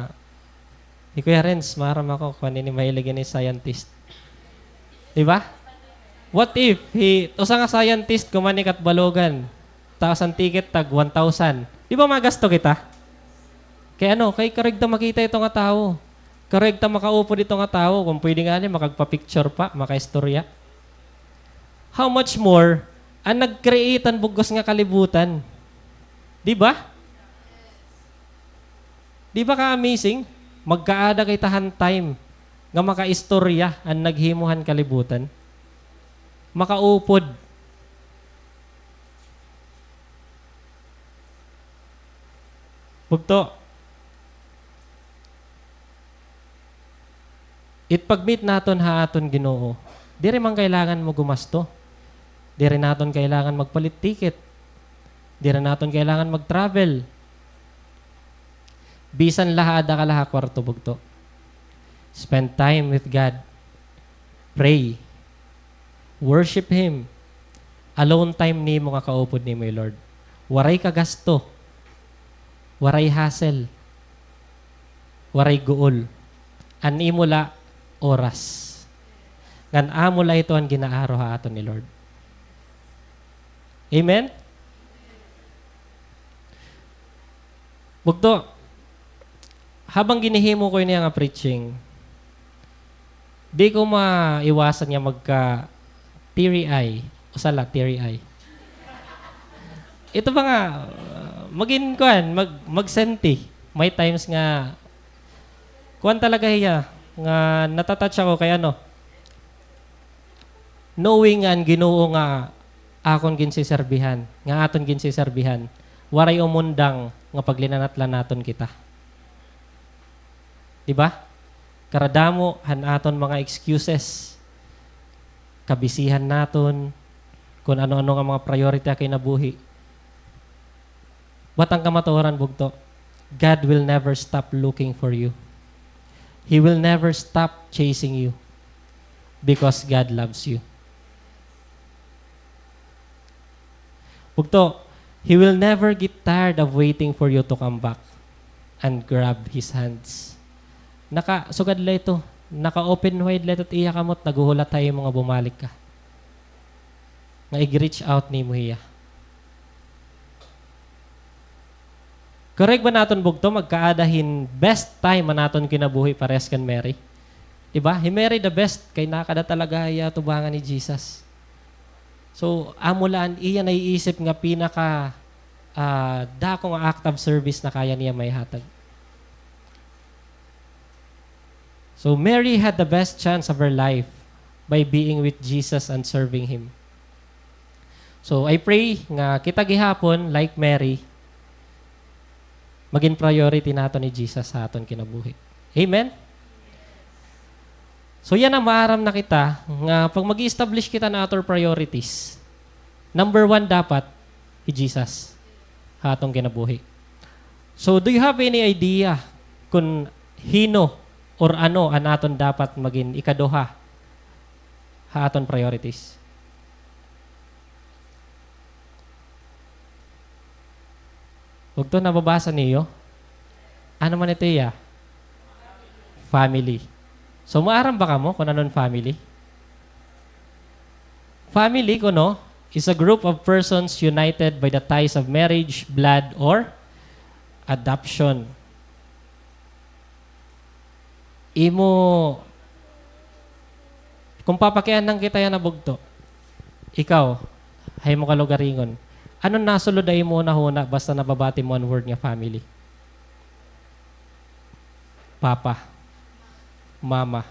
hi Kuya Renz, maaram ako, kuan ini, mahilig ini scientist. Di ba? What if, hi, usa nga scientist, kuman ni Catbalogan, tapos an ticket tag one thousand. Di ba magasto kita? Kay ano, kay karuyag ta makita ito nga tawo. Karuyag ta makaupod ito nga tawo. Kon pwede ngani, makagpa-picture pa, makaistorya. How much more an nag-create han bug-os nga kalibutan? Di ba? Di ba ka-amazing? Magkaada kita han time nga makaistorya an naghimo han kalibutan. Makaupod. Bugto. It pag-meet naton ha aton Ginoo, diri man kailangan mo gumasto. Diri naton kailangan magpalit ticket. Diri naton kailangan mag-travel. Bisan la ha ada ka la ha kwarto, bugto. Spend time with God. Pray. Worship Him. Alone time nimo nga kaupod nimo hi Lord. Waray ka gasto. Waray hassle. Waray guol. An imo la, oras. Ngan amo la ito an ginaaro ha aton ni Lord. Amen? Bugto, habang ginhihimo ko ini nga preaching, di ko maiwasan nga magka-teary eye. Usa la, teary eye. Ito ba nga, uh, magin kuan, mag-, magsenti. May times nga, kuan talaga hiya, nga natatouch ako kay ano, knowing nga an Ginoo nga akon ginsiserbihan, nga aton ginsiserbihan, waray umundang nga paglinanatlan naton kita. Di ba? Karadamo han aton mga excuses, kabisihan naton, kon ano-ano nga mga priority ha kinabuhi. But an kamatuoran, bugto, God will never stop looking for you. He will never stop chasing you because God loves you. Bugto, He will never get tired of waiting for you to come back and grab His hands. Naka-, sugad la ito, naka-open wide la ito it iya kamot, naghuhulat ha imo nga bumalik ka. Nga ig-reach out nimo hiya. Correct ba naton, bugto, magkaada hin best time han aton kinabuhi parehas kan Mary? Di ba? Hi Mary the best, kay nakada talaga hiya tubangan ni Jesus. So, amo la an iya naiisip nga pinaka, ah, dako nga act of service na kaya niya maihatag. So, Mary had the best chance of her life by being with Jesus and serving Him. So, I pray nga kita gihapon, like Mary, magin priority naton ni Jesus ha aton kinabuhi. Amen? So, yana, maaram na kita nga pag mag-establish kita na aton priorities, number one dapat hi Jesus ha aton kinabuhi. So, do you have any idea kun hin-o or ano an aton dapat magin ikaduha ha aton priorities? Bugto, nababasa niyo? Ano man ito iya? Family. So, maaram ba kamo kun ano an family? Family kuno is a group of persons united by the ties of marriage, blood, or adoption. Imo, kun papakianhan kita yana, bugto, ikaw, ha imo kalugaringon, ano nasulod ha imo hunahuna basta nababati mo an word nga family? Papa, mama,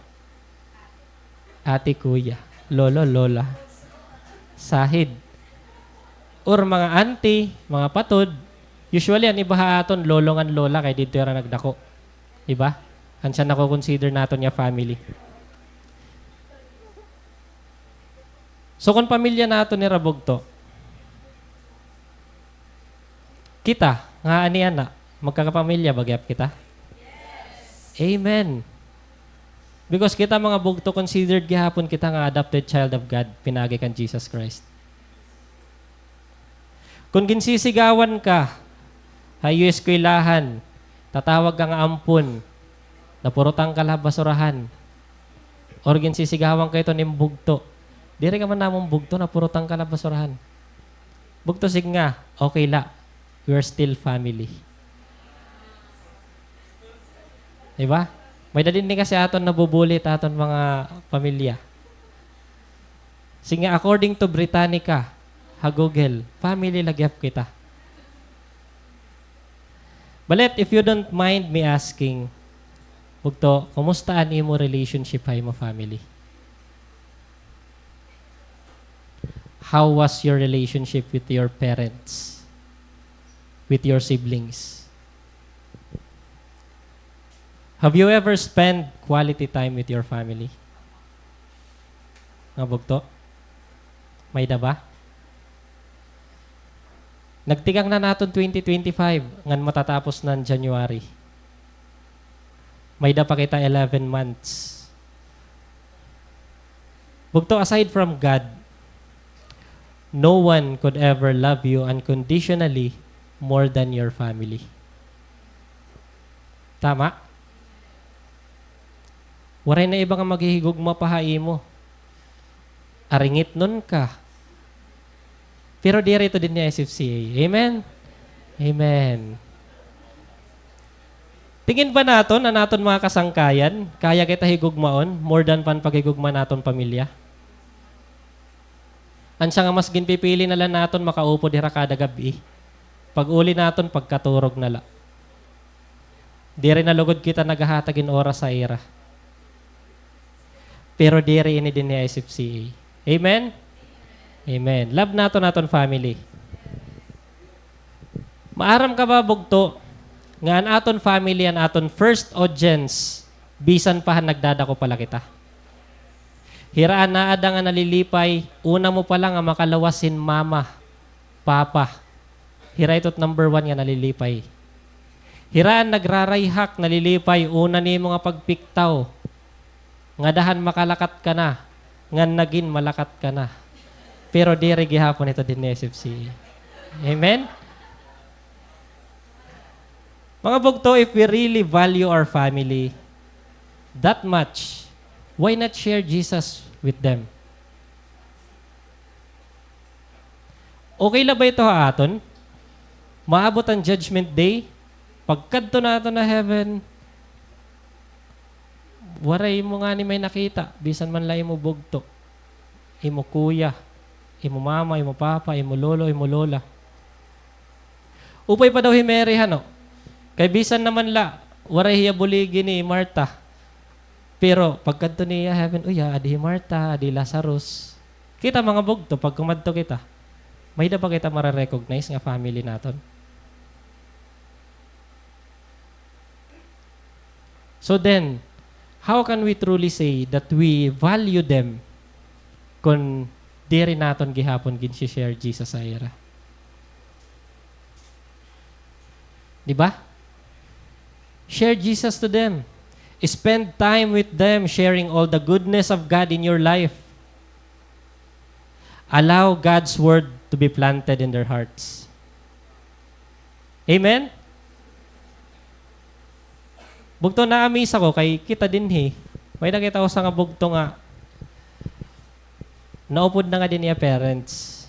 ate, kuya, lolo, lola, sahid, or mga auntie, mga patod. Usually, an iba ha aton, lolo ngan lola, kay didto hira nagdako. Di ba? An siya nako-consider naton nga family. So, kun pamilya naton hira, bugto, kita, nga ani ana, magkakapamilya ba gihap kita? Amen. Because kita, mga bugto, considered gihapon kita nga adopted child of God, pinaagi kan Jesus Christ. Kun ginsisigawan ka ha iyo eskwelahan, tatawag ka nga ampon, napurutan ka la ha basurahan. Or ginsisigawan ka ito nim bugto. Diri ka man namon bugto, napurutan ka la ha basurahan. Bugto, sige nga, okay la. We are still family. Di ba? May-ada dinhi kasi aton nabubulit aton mga pamilya. Sige nga, according to Britannica, ha Google, family la gihap kita. Balet, if you don't mind me asking, bugto, kumusta an imo relationship ha imo family? How was your relationship with your parents, with your siblings? Have you ever spent quality time with your family? Mga bugto? May-ada ba? Nagtikang na naton twenty twenty-five, ngan matatapos na an January. May-ada pa kita eleven months. Bugto, aside from God, no one could ever love you unconditionally more than your family. Tama? Waray na iba nga maghihigugma pa ha imo. Aringitnon ka. Pero diri ito dinhi ha S F C A. Amen? Amen. Tingin ba naton an aton mga kasangkayan, kaya kita higugmaon more than pa an paghigugma naton pamilya? An siya nga mas ginpipili na la naton makaupod hira kada gab-i. Pag-uli naton, pagkaturog na la. Diri na lugod kita naghahatag hin oras ha ira. Pero diri ini dinhi ha S F C A. Amen? Amen. Love naton aton family. Maaram ka ba, bugto, nga an aton family, an aton first audience, bisan pa han nagdadako pa la kita? Hira an naada nga nalilipay, una mo pa la nga makaluwas hin mama, papa. Hira ito it number one nga nalilipay. Hira an nagrarayhak, nalilipay, una nimo nga pagpiktaw. Ngada han makalakat ka na, ngan nagin malakat ka na. Pero diri gihapon ito dinhi ha S F C A. Amen? Mga bugto, if we really value our family that much, why not share Jesus with them? Okay la ba ito ha aton? Maabot an judgment day, pagkadto naton ha heaven, waray mo ngani may nakita, bisan man la imo bugto, imo kuya, imo mama, imo papa, imo lolo, imo lola. Upay pa daw hi Mary, hano? Kay bisan naman la, waray hiya buligi ni Martha. Pero pagkadto niya heaven, uy, adi hi Martha, adi Lazarus. Kita, mga bugto, pag kumadto kita, may-ada ba kita mare-recognize nga family naton? So then, how can we truly say that we value them kon diri naton gihapon gin-share Jesus ha ira? Di ba? Share Jesus to them. Spend time with them, sharing all the goodness of God in your life. Allow God's word to be planted in their hearts. Amen? Bugto, na-amaze ako kay kita dinhi. May nakita ko usa nga bugto nga naupod na ngadi an iya parents.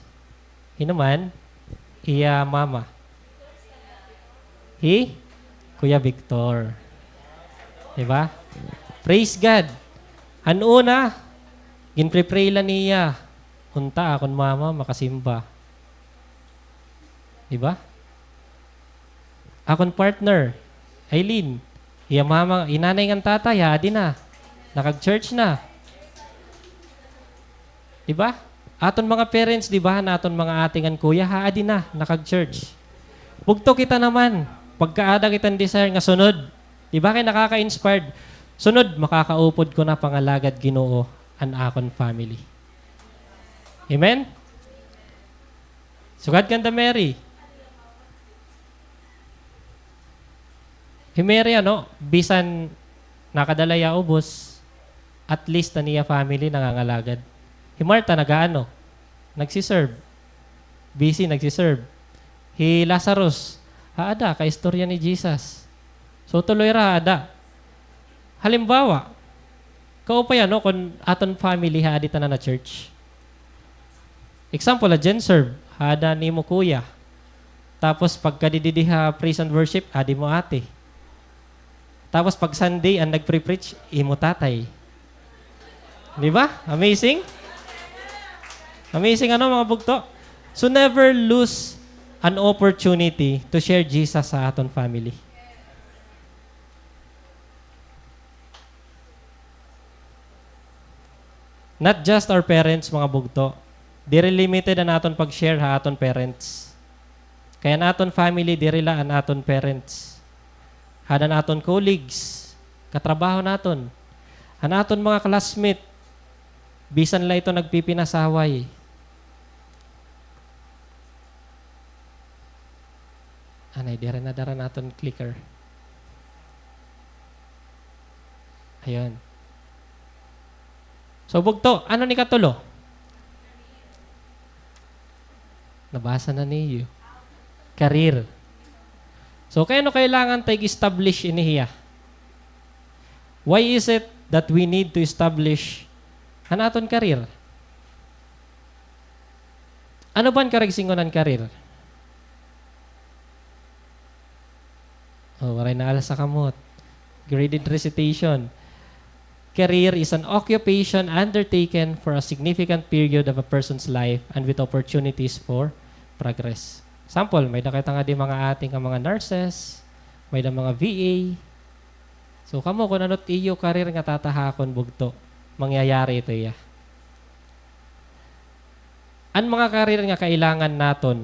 Hin-o man? Iya mama. Hi Kuya Victor. Di ba? Praise God. An una, ginpre-pray la niya. Unta akon mama makasimba. Di ba? Akon partner, Eileen, iya mama, hi nanay ngan tatay, haadi na. Nakag-church na. Di ba? Aton mga parents, di ba, an aton mga ate ngan kuya, haadi na, nakag-church. Bugto, kita naman, pagkaada kita hin desire nga sunod. Di ba, kay nakaka-inspired. Sunod, makakaupod ko na pangalagad Ginoo an akon family. Amen? Sugad kanda Mary. Hi Mary, ano, bisan nakadala hiya ubos, at least an iya family nangangalagad. Hi Martha, nag-aano? Nagsi-serve. Busy, nagsi-serve. Hi Lazarus, haada, kaistorya ni Jesus. So, tuloy ra, haada. Halimbawa, kaupay, ano, kon aton family, haadi tanan ha church. Example, ha GenServe, haada an imo kuya. Tapos, pagkadi didi ha praise and worship, haadi mo ate. Tapos, pag Sunday, an nagpre-preach, imo tatay. Di ba? Amazing? Amazing, ano, mga bugto? So, never lose an opportunity to share Jesus sa aton family. Not just our parents, mga bugto. Diri limited an aton pag-share ha aton parents. Kay an aton family, diri la an aton parents. Haada an aton colleagues, katrabaho naton. An aton mga classmate, bisan la ito nagpipinasaway. Anay, diri nadara an aton clicker. Ayun. So, bugto, ano an ikatulo? Nabasa na niyo. Career. So, kay ano kailangan ta ig-establish ini hiya? Why is it that we need to establish an aton career? Ano ba an karuyag sidngon an career? Oh, waray naalsa kamot. Graded recitation. Career is an occupation undertaken for a significant period of a person's life and with opportunities for progress. Sample, may-ada kita ngadi mga ate nga mga nurses, may-ada mga V A. So, kamo, kon ano it iyo career nga tatahakon, bugto, mangyayari ito hiya. An mga career nga kailangan naton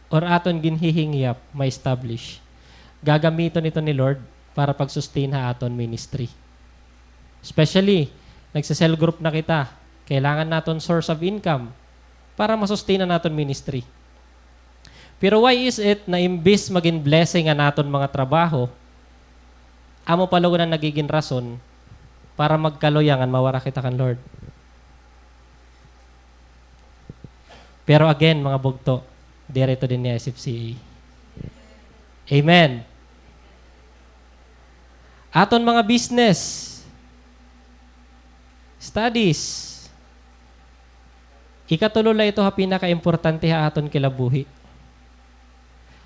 or aton ginhihingyap ma-establish, gagamiton ito ni Lord para pag-sustain ha aton ministry. Especially, nagse-cell group na kita, kailangan naton source of income para ma-sustain an aton ministry. Pero why is it na imbis magin blessing an aton mga trabaho, amo pa lugod an nagigin rason para magkaluya ngan mawara kita kan Lord? Pero again, mga bugto, diri ito dinhi ha S F C A. Amen. Aton mga business, studies, ikatulo la ito ha pinakaimportante ha aton kinabuhi.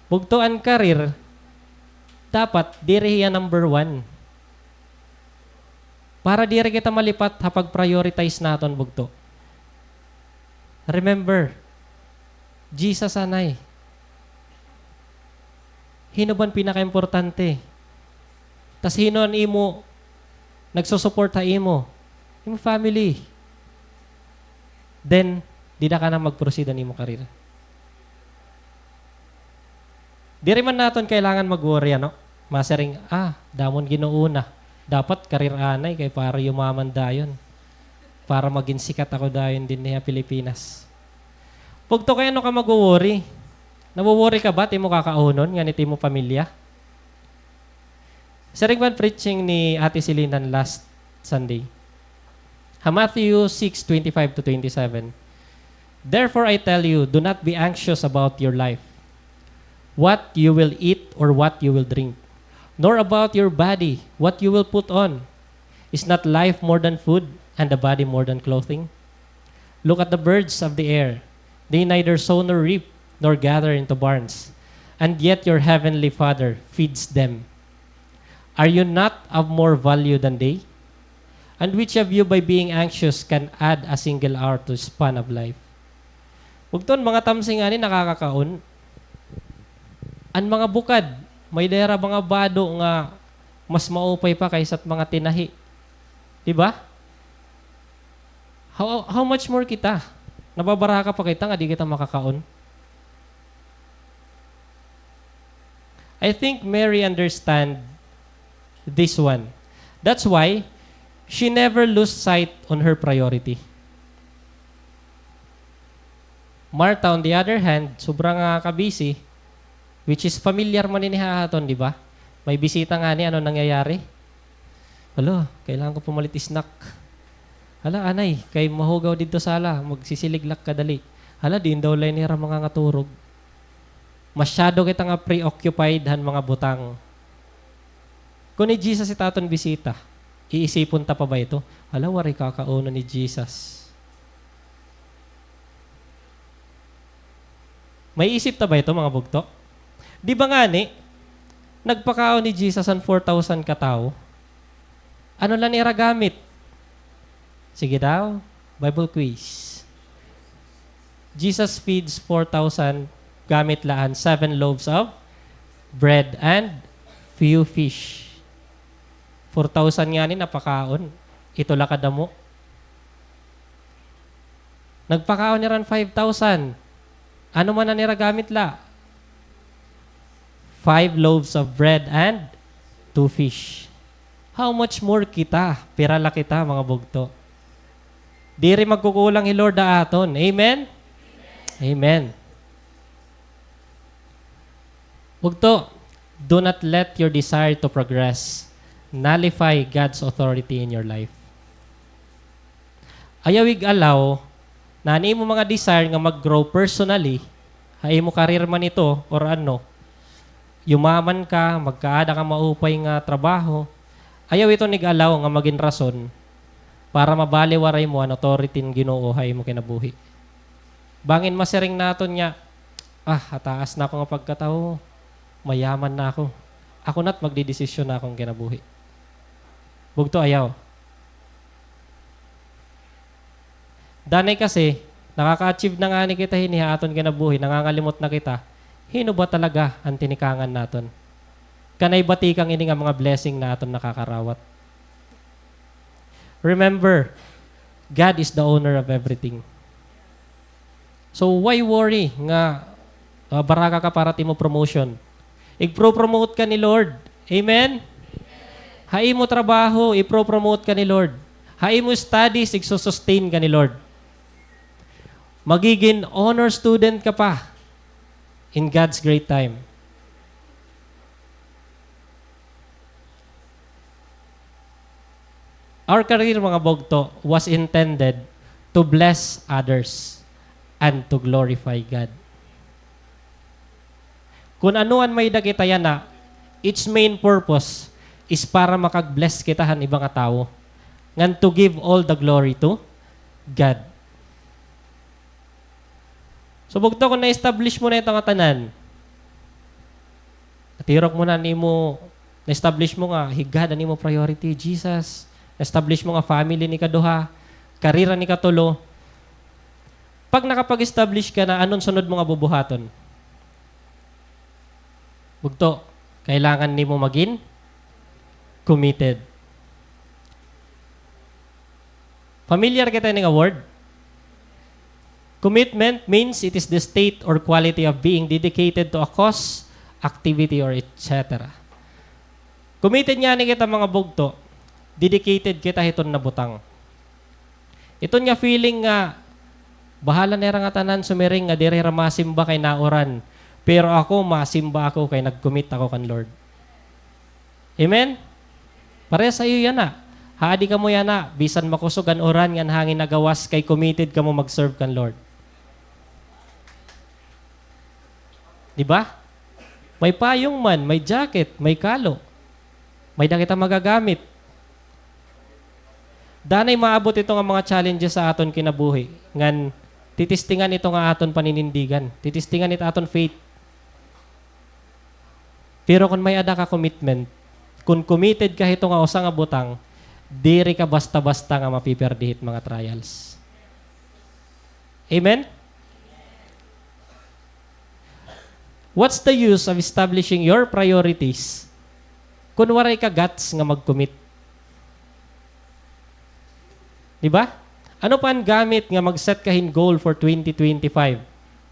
Bugto, an career, dapat diri hiya number one. Para diri kita malipat ha pag-prioritize naton, bugto. Remember, Jesus anay. Hin-o ba an pinakaimportante? Tas hin-o an imo nagsusupport ha imo, imo family, then dida ka na mag-proceed han imo career. Diri man naton kailangan mag-worry, ano? Masiring, ah, damo an Ginoo na. Dapat career anay kay para yumaman dayon. Para magin sikat ako dayon dinhi ha Pilipinas. Bugto, kay ano ka magwo-worry? Nawo-worry ka ba it imo kakaunon ngan it imo pamilya? Siring man preaching ni Ate Selena last Sunday. Ha Matthew six twenty-five to twenty-seven, "Therefore I tell you, do not be anxious about your life, what you will eat or what you will drink, nor about your body, what you will put on. Is not life more than food, and the body more than clothing? Look at the birds of the air. They neither sow nor reap nor gather into barns, and yet your heavenly Father feeds them. Are you not of more value than they? And which of you, by being anxious, can add a single hour to span of life?" Bugto, an mga tamsi ngani nakakakaon. An mga bukad, may-ada hira mga bado nga mas maupay pa kaysa it mga tinahi. Di ba? How, how much more kita? Nababaraka pa kita nga di kita makakaon. I think Mary understand this one. That's why she never lose sight on her priority. Martha, on the other hand, sobra nga ka-busy, which is familiar man ini ha aton, di ba? May bisita ngani, ano nangyayari? "Hala, kailangan ko pumalit snack. Hala, anay, kay mahugaw didto sala, magsisilig la ak kadali. Hala, diin daw la ini hira mangangaturog." Masyado kita nga preoccupied han mga butang. Kon hi Jesus it aton bisita, iisipon ta pa ba ito? Hala, waray kakaunon ni Jesus. Maiisip ta ba ito, mga bugto? Di ba ngani, nagpakaon hi Jesus an four thousand ka tawo? Ano la an ira gamit? Sige daw, Bible quiz. Jesus feeds four thousand gamit la an seven loaves of bread and few fish. Four thousand ngani napakaon. Ito la kadamo. Nagpakaon hira han five thousand. Ano man an ira gamit la? Five loaves of bread and two fish. How much more kita? Pira la kita, mga bugto? Diri magkukulang hi Lord ha aton. Amen? Amen. Bugto, do not let your desire to progress nullify God's authority in your life. Ayaw ig-allow na an imo mga desire nga mag-grow personally, ha imo career man ito or ano, yumaman ka, magkaada ka maupay nga trabaho, ayaw iton ig-allow nga magin rason para mabaliwaray mo an authority hin Ginoo ha imo kinabuhi. Bangin masiring naton nga, "Ah, hataas na ako nga pagkatawo, mayaman na ako. Ako na't magdedesisyon ha akon kinabuhi." Bugto, ayaw. Danay kasi, nakaka-achieve na ngani kita hini ha aton kinabuhi, nangangalimot na kita, hin-o ba talaga an tinikangan naton? Kanay ba tikang ini nga mga blessing na aton nakakarawat? Remember, God is the owner of everything. So, why worry nga, ah, baraka ka para it imo promotion? Igpro-promote ka ni Lord. Amen? Ha imo trabaho, ipro-promote ka ni Lord. Ha imo studies, igsusustain ka ni Lord. Magigin honor student ka pa in God's great time. Our career, mga bugto, was intended to bless others and to glorify God. Kun ano an may-ada kita yana, its main purpose is para makag-bless kita han iba nga tawo, ngan to give all the glory to God. So, bugto, kun na-establish mo na ito nga tanan, natirok mo na an imo, na-establish mo nga hi God an imo priority, Jesus, na-establish mo nga family an ikaduha, career an ikatulo. Pag nakapag-establish ka na, ano an sunod mo nga bubuhaton? Bugto, kailangan nimo magin committed. Familiar kita ini nga word? Commitment means it is the state or quality of being dedicated to a cause, activity, or et cetera. Committed ngani kita, mga bugto. Dedicated kita hiton nabutang. Iton nga feeling nga, bahala na hira ngatanan sumiring nga diri hira masimba kay nauran. Pero ako, masimba ako kay nag-commit ako kan Lord. Amen? Parehas ha iyo yana. Haadi kamo yana, bisan makusog an uran ngan hangin nagawas, kay committed kamo mag-serve kan Lord. Di ba? May payong man, may jacket, may kalo. May-ada kita magagamit. Danay maabot ito nga mga challenges sa aton kinabuhi, ngan titistingan ito nga aton paninindigan. Titistingan it aton faith. Pero kon may-ada ka commitment, kon committed ka hito nga usa nga butang, diri ka basta-basta nga mapiperdi hit mga trials. Amen? What's the use of establishing your priorities kon waray ka guts nga mag-commit? Di ba? Ano pa an gamit nga mag-set ka hin goal for twenty twenty-five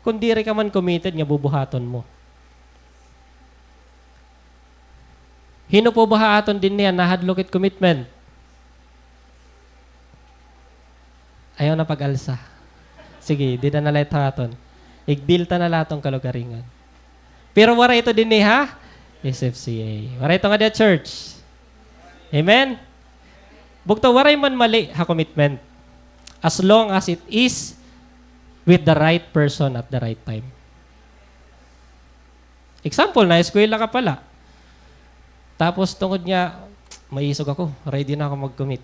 kon diri ka man committed nga bubuhaton mo? Hin-o po ba ha aton dinhi an nahadlok hit commitment? Ayaw na pag-alsa. Sige, dida na la ito ha aton. Igdil ta na la aton kalugaringon. Pero waray ito dinhi ha S F C A. Waray ito ngadi ha church. Amen? Bugto, waray man mali ha commitment, as long as it is with the right person at the right time. Example, naeskwela ka pa la. Tapos tungod nga, "Maisog ako, ready na ako mag-commit."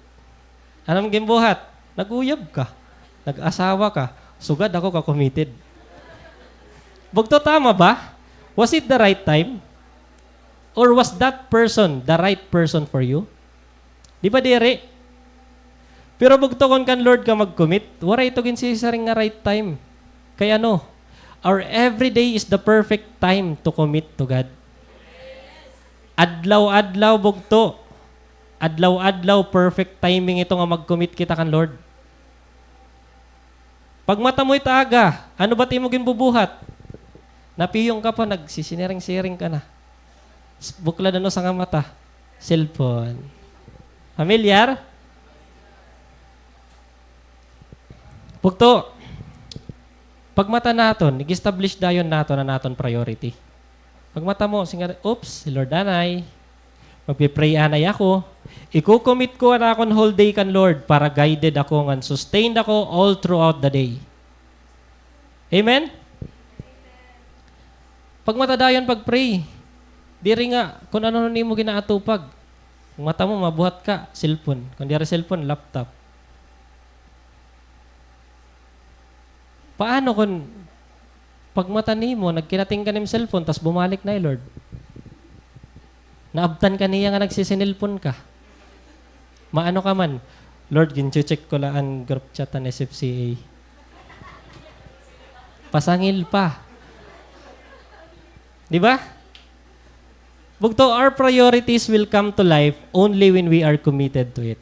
Ano an ginbuhat? Nag-uyab ka. Nag-asawa ka. Sugad ako ka-committed. Bugto, tama ba? Was it the right time? Or was that person the right person for you? Di ba diri? Pero bugto, kon kan Lord ka mag-commit, waray ito ginsisaring nga right time. Kay ano, our everyday is the perfect time to commit to God. Adlaw-adlaw, bugto. Adlaw-adlaw, perfect timing ito nga mag-commit kita kan Lord. Pagmata mo it aga, ano ba it imo ginbubuhat? Napiyong ka pa, nagsisiniring-siring ka na. S-, buklad an usa nga mata. Cellphone. Familiar? Bugto, pagmata naton, ig-establish dayon naton an aton priority. Pagmata mo, siring ka, "Oops, si Lord anay. Magpi-pray anay ako. Iko-commit ko an akon whole day kan Lord para guided ako ngan sustained ako all throughout the day." Amen? Pagmata dayon pag-pray. Diri nga, kon ano an imo ginaatupag. Pagmata mo, mabuhat ka, cellphone. Kon diri cellphone, laptop. Paano kon pagmata nimo, nagkinatingkan im cellphone, tas bumalik na hi Lord? Naabtan ka niya nga nagsisinilpon ka. Maano ka man, "Lord, gin-check ko la an group chat han S F C A." Pasangil pa. Di ba? Bugto, our priorities will come to life only when we are committed to it.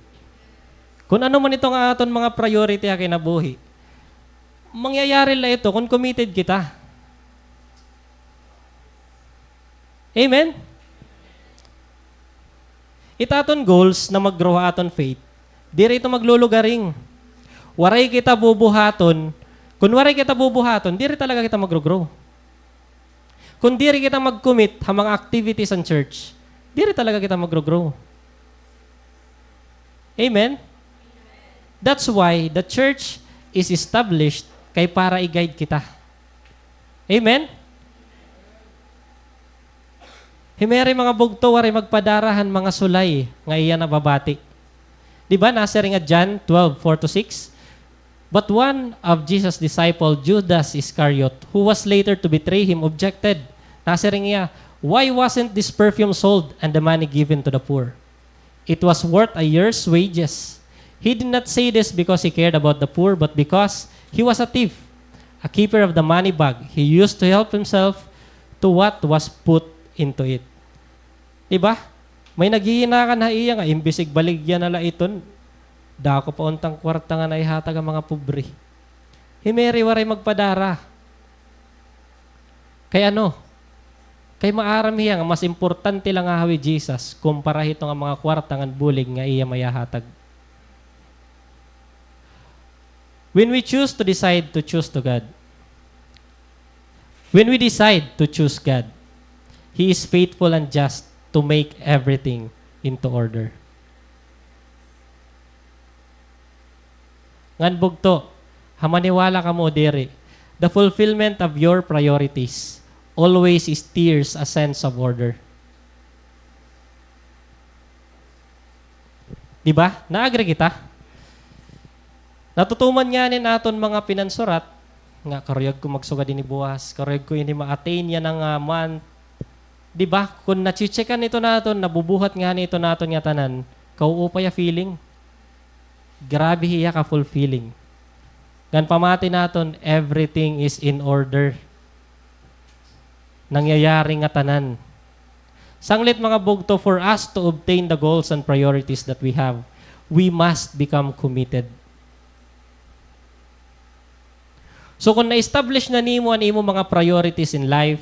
Kon ano man ito nga aton mga priority ha kinabuhi, mangyayari la ito kon committed kita. Amen? It aton goals na mag-grow ha aton faith, diri ito maglulugaring. Waray kita bubuhaton, kon waray kita bubuhaton, diri talaga kita magro-grow. Kon diri kita mag-commit ha mga activities han church, diri talaga kita magro-grow. Amen? That's why the church is established, kay para i-guide kita. Amen? Hi Mary, mga bugto, waray magpadara han mga sulay nga iya nababati. Di ba, nasiring ha John twelve, four to six? But one of Jesus' disciple, Judas Iscariot, who was later to betray him, objected. Nasiring hiya, "Why wasn't this perfume sold and the money given to the poor? It was worth a year's wages." He did not say this because he cared about the poor, but because he was a thief, a keeper of the money bag. He used to help himself to what was put into it. Di ba? May naghihinakan ha iya nga imbis igbaligya na la iton, Dako pa untang kwarta nga naihatag han mga pobre. Hi Mary waray magpadara. Kay ano? Kay maaram hiya nga mas importante la ngahaw hi Jesus kumpara hito nga mga kwarta ngan bulig nga iya mayahatag. When we choose to decide to choose to God, when we decide to choose God, He is faithful and just to make everything into order. Ngan bugto, ha maniwala kamo o diri, the fulfillment of your priorities always steers a sense of order. Di ba? Na-agree kita? Natutuman ngani han aton mga pinansurat, nga karuyag ko magsugad ini buwas, karuyag ko ini ma-attain yana nga month. Di ba? Kon nache-checkan ito naton, nabubuhat ngani ito naton nga tanan, kauupay a feeling. Grabe hiya ka-fulfilling. Ngan pamati naton, everything is in order. Nangyayari ngatanan. Sanglit, mga bugto, for us to obtain the goals and priorities that we have, we must become committed. So, kung na-establish na nimo an imo mga priorities in life,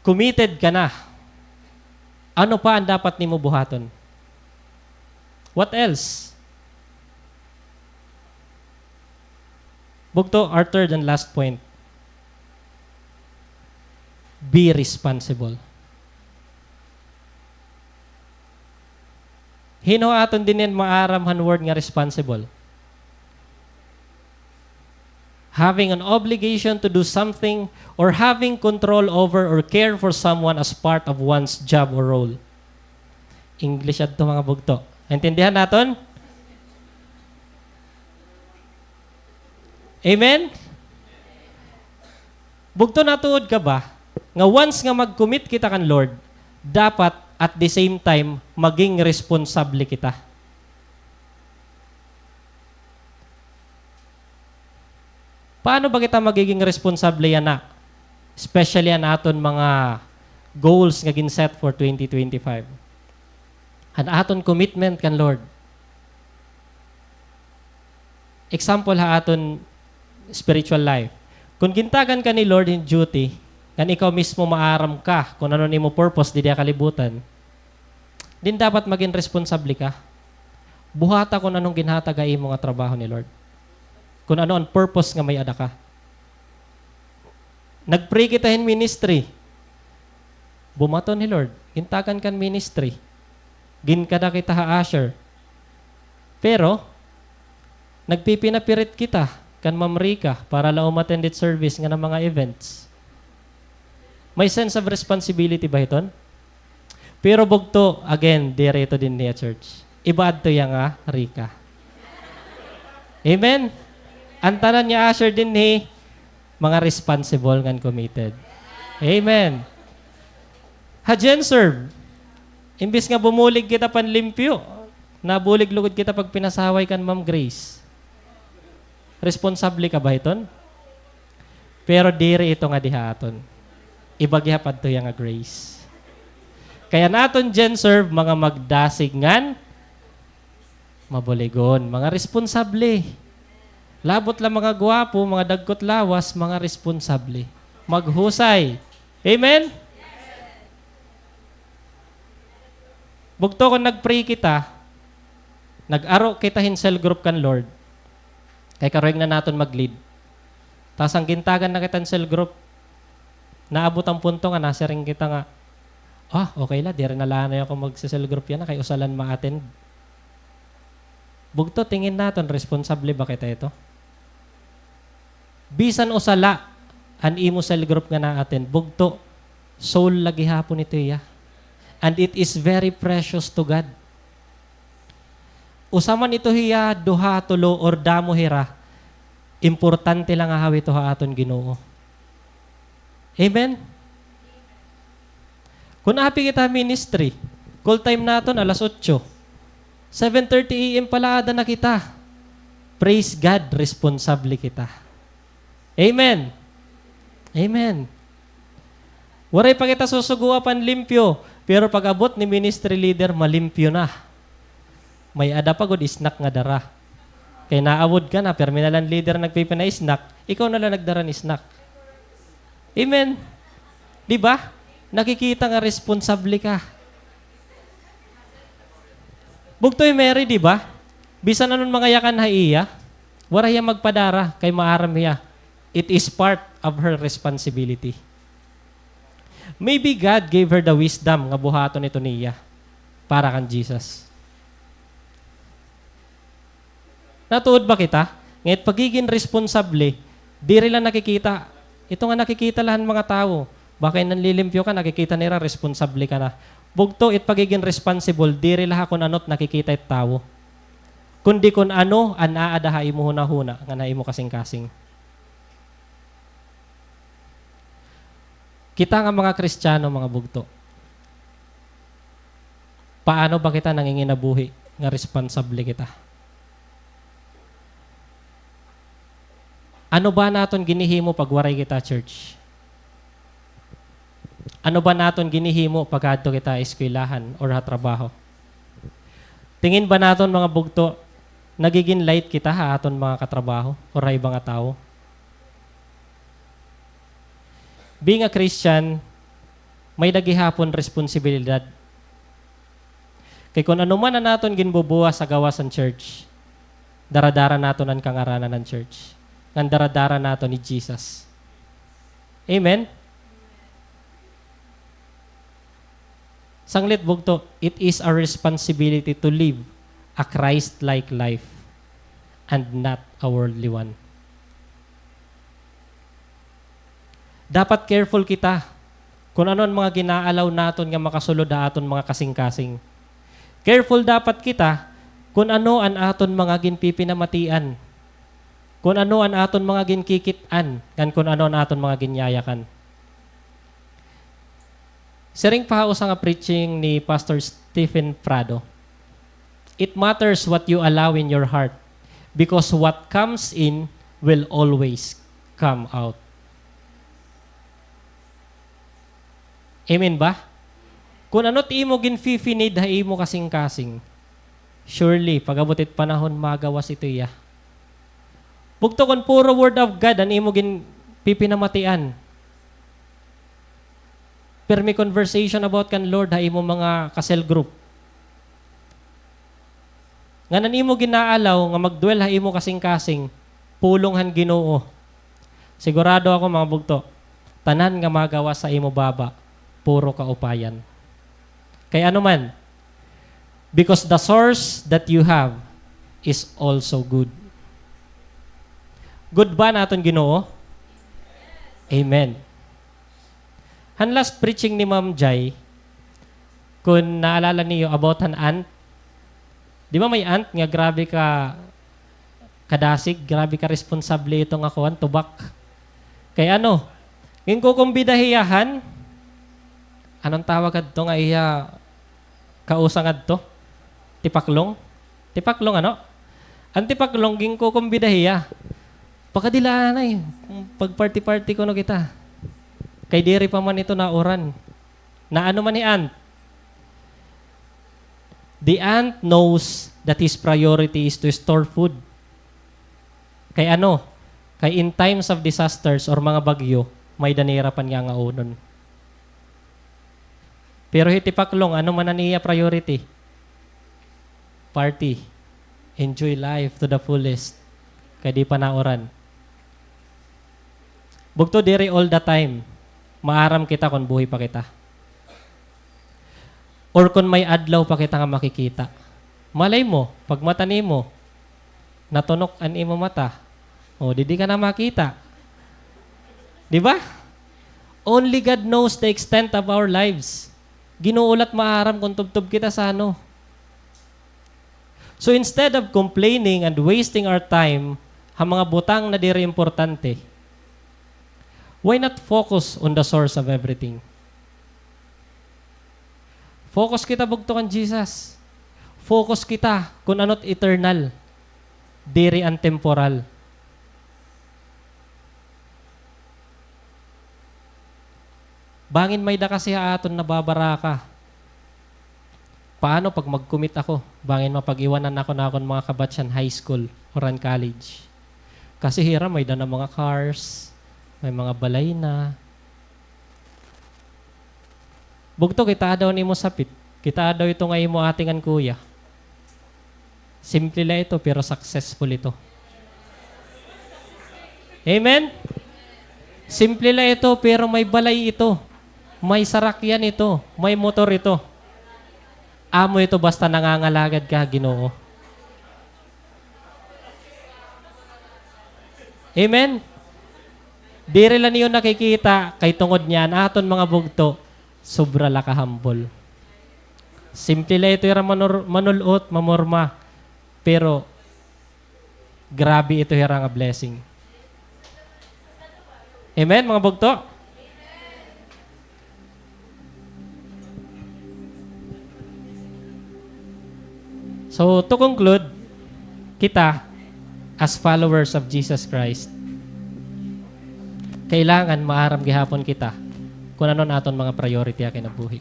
committed ka na, ano pa an dapat nimo buhaton? What else? Bugto, our third and last point. Be responsible. Hin-o ha aton dinhi an maaram han word nga responsible? Having an obligation to do something or having control over or care for someone as part of one's job or role. English adto, mga bugto. Naintindihan naton? Amen? Bugto, natuod ka ba nga once nga mag-commit kita kan Lord, dapat at the same time maging responsable kita? Paano ba kita magiging responsable yana? Especially an aton mga goals nga gin-set for twenty twenty-five. An aton commitment kan Lord. Example ha aton spiritual life. Kon gintagan ka ni Lord hin duty, ngan ikaw mismo maaram ka kon ano an imo purpose didi ha kalibutan, din dapat magin responsable ka. Buhata kon ano an ginhatag ha imo nga trabaho ni Lord. Kon ano an purpose nga may-ada ka. Nag-pray kita hin ministry. Bumaton hi Lord. Gintagan kan ministry. Ginkada kita ha usher. Pero, nagpipinapirit kita kan Ma'am Rica para la umattend it service ngan an mga events. May sense of responsibility ba hiton? Pero bugto, again, diri ito dinhi ha church. Iba adto iya nga Rica. Amen? An tanan nga usher dinhi, mga responsible ngan committed. Amen. Ha GenServe, imbis nga bumulig kita panlimpyo, nabulig lugod kita pagpinasaway kan Ma'am Grace. Responsable ka ba hiton? Pero diri ito nga diha aton. Iba gihap adto iya nga Grace. Kay an aton GenServe, mga magdasig ngan mabuligon, mga responsable. Labot la mga gwapo, mga dagko it lawas, mga responsable. Maghusay. Amen? Bugto, kon nag-pray kita, nag-aro kita hin cell group kan Lord. Kay karuyag na naton mag-lead. Tas an gintagan na kita hin cell group, naabot an punto nga nasiring kita nga, "Ah, okay la, diri na la anay ako magse-cell group yana kay usa la an ma-attend." Bugto, tingin naton, responsable ba kita hito? Bisan usa la an imo cell group nga na-attend, bugto, soul la gihapon ito hiya. And it is very precious to God. Usa man ito hiya, duha, tulo, or damo hira, importante la ngahaw ito ha aton Ginoo. Amen? Kon api kita ministry, call time naton alas otso. Seven thirty A M pa la ada na kita. Praise God, responsable kita. Amen. Amen. Waray pa kita susugoa panlimpyo, pero pag-abot ni ministry leader, malimpyo na. May-ada pa gud snack nga dara. Kay naawod ka na, pirmi na la an leader nagpipina-snack, ikaw na la nagdara hin snack. Amen. Di ba? Nakikita nga responsable ka. Bugto hi Mary, di ba? Bisan ano an mga yakan ha iya, waray hiya magpadara kay maaram hiya. It is part of her responsibility. Maybe God gave her the wisdom nga buhaton ito niya para kan Jesus. Natuod ba kita? Nga it pagigin responsable, diri la nakikita. Ito nga nakikita la han mga tawo. Baka nanlilimpyo ka, nakikita nira responsable ka na. Bugto, it pagigin responsible, diri la ha kun ano it nakikita it tawo, kundi kun ano an aada ha imo hunahuna ngan ha imo kasingkasing. Kita nga mga Kristiyano, mga bugto, paano ba kita nanginginabuhi nga responsable kita? Ano ba an aton ginhihimo pag waray kita church? Ano ba an aton ginhihimo pag adto kita ha eskwelahan or ha trabaho? Tingin ba naton, mga bugto, nagigin light kita ha aton mga katrabaho or ha iba nga tawo? Being a Christian, may-ada gihapon responsibilidad. Kay kun ano man an aton ginbubuwas ha gawas han church, daradara naton an kangaranan han church. Ngan daradara naton hi Jesus. Amen? Sanglit, bugto, it is our responsibility to live a Christ-like life and not a worldly one. Dapat careful kita kun ano an mga gin-a-allow naton nga makasulod ha aton mga kasingkasing. Careful dapat kita kun ano an aton mga ginpipinamatian, kun ano an aton mga ginkikit-an, ngan kun ano an aton mga ginyayakan. Siring pa ha usa nga preaching ni Pastor Stephen Prado, "It matters what you allow in your heart, because what comes in will always come out." Amen ba? Kun ano it imo ginfi-feed ha imo kasingkasing, surely, pag-abot it panahon, magawas ito iya. Bugto, kun puro Word of God an imo ginpipinamatian, pirmi conversation about kan Lord ha imo mga ka-cell group, ngan an imo gin-a-allow nga mag-dwell ha imo kasingkasing, pulong han Ginoo, sigurado ako, mga bugto, tanan nga magawas ha imo baba, puro kaupayan. Kay ano man, because the source that you have is also good. Good ba an aton Ginoo? Amen. Han last preaching ni Ma'am Jai, kun naalala niyo, about han ant. Di ba may ant nga grabe ka kadasig, grabe ka responsable ito nga kuan, tubak. Kay ano, ginkukumbida hiya han, ano an tawag adto nga iya kausa ngadto? Tipaklong? Tipaklong, ano? An tipaklong, ginkukumbida hiya. Pakadi la anay, pag-party-party kuno kita. Kay diri pa man ito nauran. Naano man hi ant? The ant knows that his priority is to store food. Kay ano? Kay in times of disasters or mga bagyo, may-ada nira pa nga angaunon. Pero hi tipaklong, ano man an iya priority? Party. Enjoy life to the fullest. Kay di pa nauran. Bugto, diri all the time maaram kita kon buhi pa kita. Or kon may adlaw pa kita nga makikita. Malay mo, pagmata nimo, natunok an imo mata. O, didi ka na makita. Di ba? Only God knows the extent of our lives. Ginoo la it maaram kon tubtob kita sa ano. So instead of complaining and wasting our time ha mga butang na diri importante, why not focus on the source of everything? Focus kita bugto kan Jesus. Focus kita kon ano it eternal, diri an temporal. Bangin may-ada kasi ha aton nababaraka. Paano pag mag-commit ako? Bangin mapag-iwanan ako han akon mga kabatch han high school or han college. Kasi hira may-ada na mga cars, may mga balay na. Bugto, kitaa daw an imo sapit. Kitaa daw ito nga imo ate ngan kuya. Simple la ito, pero successful ito. Amen? Simple la ito, pero may balay ito. May sarakyan ito. May motor ito. Amo ito basta nangangalagad ka ha Ginoo. Amen? Diri la niyo nakikita kay tungod niyan, aton mga bugto, sobra la ka-humble. Simple la ito hira manur-, manul-ot, mamorma, pero grabe ito hira nga blessing. Amen, mga bugto? So, to conclude, kita, as followers of Jesus Christ, kailangan maaram gihapon kita kun ano an aton mga priority ha kinabuhi.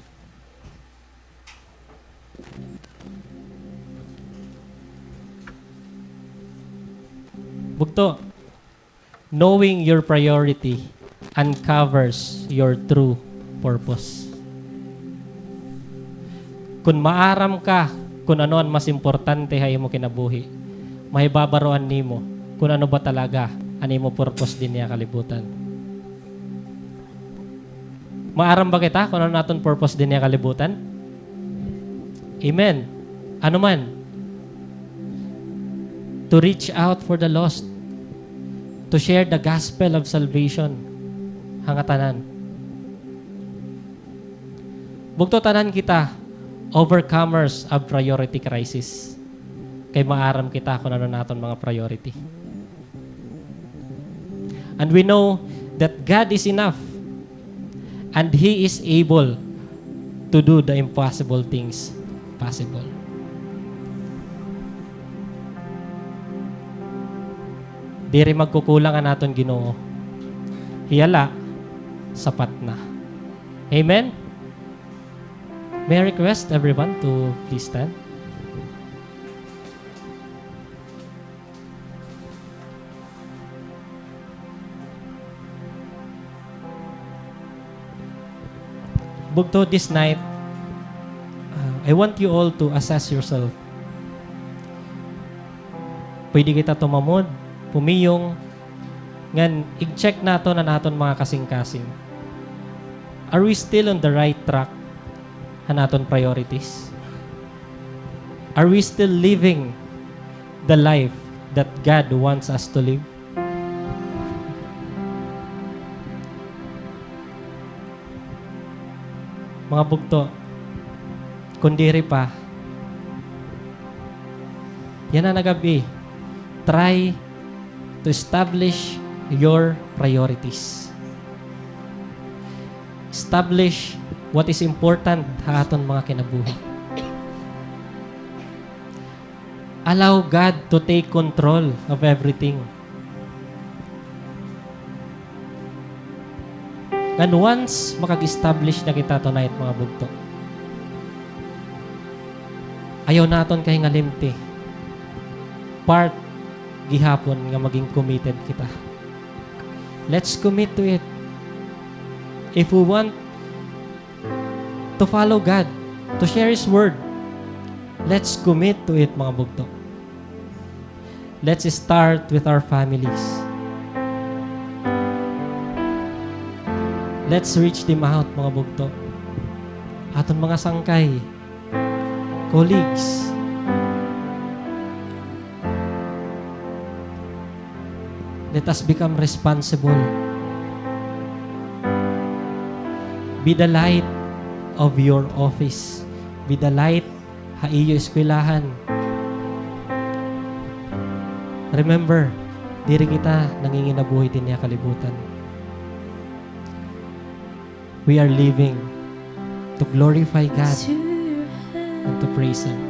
Bugto, knowing your priority uncovers your true purpose. Kun maaram ka kun ano an mas importante ha imo kinabuhi, mahibabaroan nimo kun ano ba talaga an imo purpose dinhi ha kalibutan. Maaram ba kita kun ano an aton purpose dinhi ha kalibutan? Amen. Ano man? To reach out for the lost. To share the gospel of salvation ha ngatanan. Bugto, tanan kita overcomers of priority crisis. Kay maaram kita kun ano an aton mga priority. And we know that God is enough and He is able to do the impossible things possible. Diri magkukulang an aton Ginoo. Hiya la, sapat na. Amen? May I request everyone to please stand? Bugto, this night, uh, I want you all to assess yourself. Pwede kita tumamod, pumiyong, ngan i-check naton an aton mga kasingkasing. Are we still on the right track han aton priorities? Are we still living the life that God wants us to live? Mga bugto, kun diri pa, yana nga gab-i, try to establish your priorities. Establish what is important ha aton mga kinabuhi. Allow God to take control of everything. Ngan once makag-establish na kita tonight, mga bugto, ayaw naton kahingalimti. Part gihapon nga maging committed kita. Let's commit to it. If we want to follow God, to share His word, let's commit to it, mga bugto. Let's start with our families. Let's reach them out, mga bugto. Aton mga sangkay, colleagues. Let us become responsible. Be the light of your office. Be the light ha iyo eskwelahan. Remember, diri kita nanginginabuhi dinhi ha kalibutan. We are living to glorify God and to praise Him.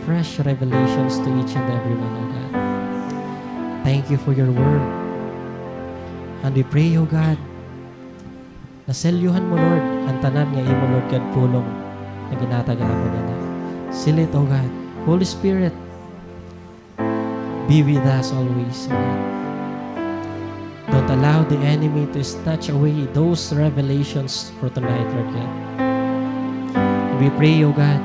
fresh revelations to each and every one, O God. Thank you for your word. And we pray, O God, na selyuhan mo, Lord, an tanan nga imo, Lord God, pulong nga ginhatag ha amon yana. Seal it, O God. Holy Spirit, be with us always, O God. Don't allow the enemy to snatch away those revelations for tonight, Lord God. And we pray, O God,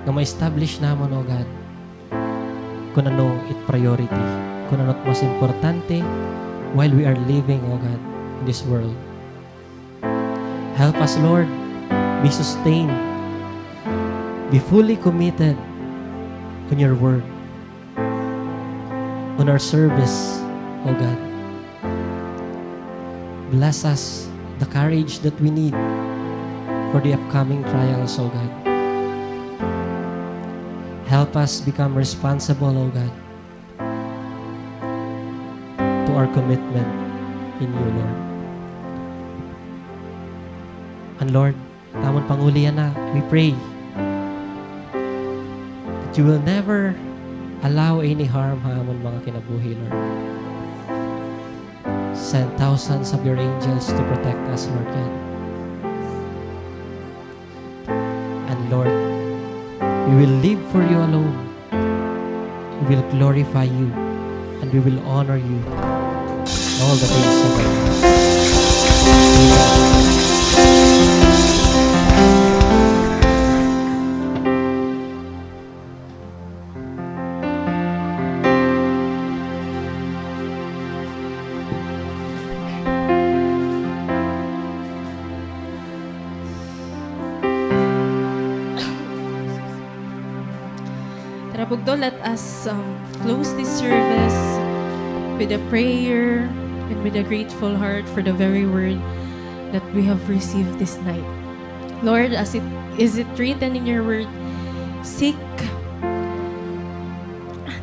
nga ma-establish namon, O God, kun ano it priority, kun ano it mas importante while we are living, O God, in this world. Help us, Lord, be sustained, be fully committed on your word, on our service, O God. Bless us the courage that we need for the upcoming trials, O God. Help us become responsible, O God, to our commitment in you, Lord. And Lord, it amon panguli yana, we pray that you will never allow any harm ha amon mga kinabuhi, Lord. Send thousands of your angels to protect us, Lord God. And Lord, we will live for you alone. We will glorify you and we will honor you all the days of our life. Tara, bugto, let us, um, close this service with a prayer and with a grateful heart for the very word that we have received this night. Lord, as it is it written in your word, seek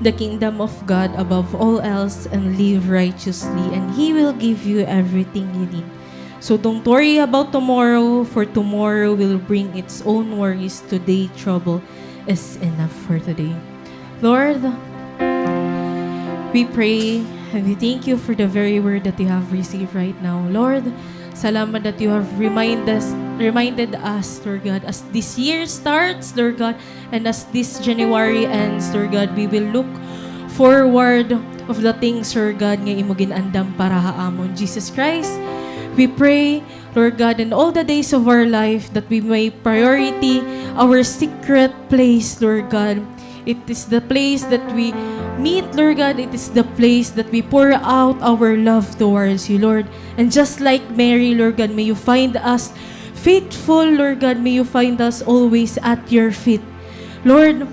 the kingdom of God above all else and live righteously, and He will give you everything you need. So don't worry about tomorrow, for tomorrow will bring its own worries. Today trouble is enough for today. Lord, we pray and we thank you for the very word that we have received right now. Lord, salamat that you have remind us, reminded us, Lord God, as this year starts, Lord God, and as this January ends, Lord God, we will look forward of the things, Lord God, nga imo gin-andam para ha amon. Jesus Christ, we pray, Lord God, in all the days of our life, that we may priority our secret place, Lord God. It is the place that we meet, Lord God. It is the place that we pour out our love towards you, Lord. And just like Mary, Lord God, may you find us faithful, Lord God. May you find us always at your feet. Lord,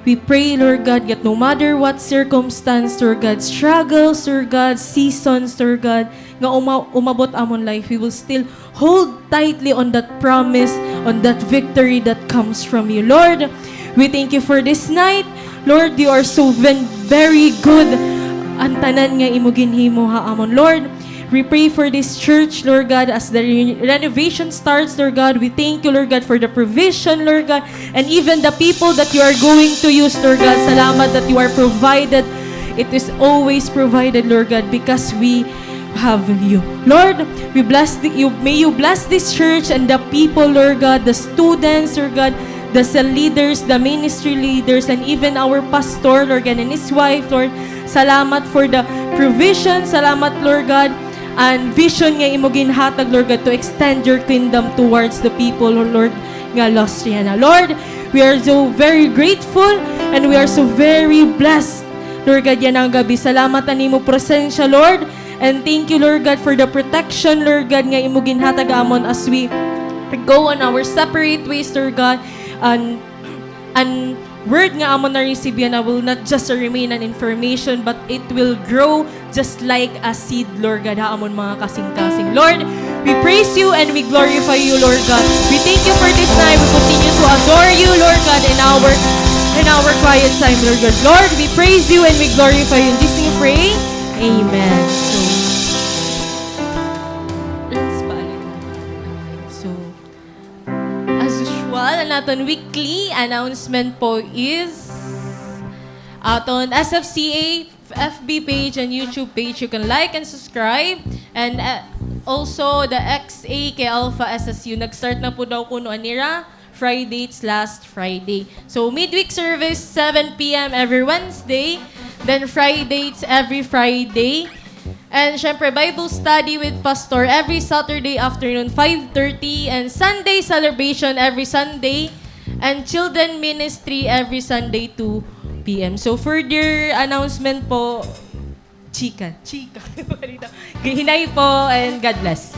we pray, Lord God, that no matter what circumstance, Lord God, struggles, Lord God, seasons, Lord God, nga uma-, umabot amon life, we will still hold tightly on that promise, on that victory that comes from you. Lord, we thank you for this night. Lord, you are so ven-, very good. An tanan nga imo ginhimo ha amon. Lord, we pray for this church, Lord God, as the re-, renovation starts, Lord God. We thank you, Lord God, for the provision, Lord God, and even the people that you are going to use, Lord God. Salamat that you are provided. It is always provided, Lord God, because we have you. Lord, we bless the, you, may you bless this church and the people, Lord God, the students, Lord God, the cell leaders, the ministry leaders, and even our pastor, Lord God, and his wife, Lord. Salamat for the provision. Salamat, Lord God, and vision nga imo ginhatag, Lord God, to extend your kingdom towards the people, Lord, nga lost yana. Lord, we are so very grateful and we are so very blessed, Lord God, yana nga gab-i. Salamat an imo presensya, Lord. And thank you, Lord God, for the protection, Lord God, nga imo ginhatag amon as we go on our separate ways, Lord God. And, and word nga amon na-receive yana will not just remain an information, but it will grow just like a seed, Lord God, ha amon mga kasingkasing. Lord, we praise you and we glorify you, Lord God. We thank you for this night. We continue to adore you, Lord God, in our, in our quiet time, Lord God. Lord, we praise you and we glorify you. In Jesus' name we pray. Amen. So, let's bow. So, as usual, an Aton weekly announcement po is aton S F C A F B page and YouTube page. You can like and subscribe. And, uh, also the X A K Alpha S S U. Nag-start na po daw kuno an ira Fridates last Friday. So, midweek service, seven p m every Wednesday. Then, Fridates every Friday. And, syempre, Bible study with Pastor every Saturday afternoon, five thirty. And Sunday celebration every Sunday. And children ministry every Sunday, two p m. So, further announcement po, chika. Chika. Hinay po and God bless.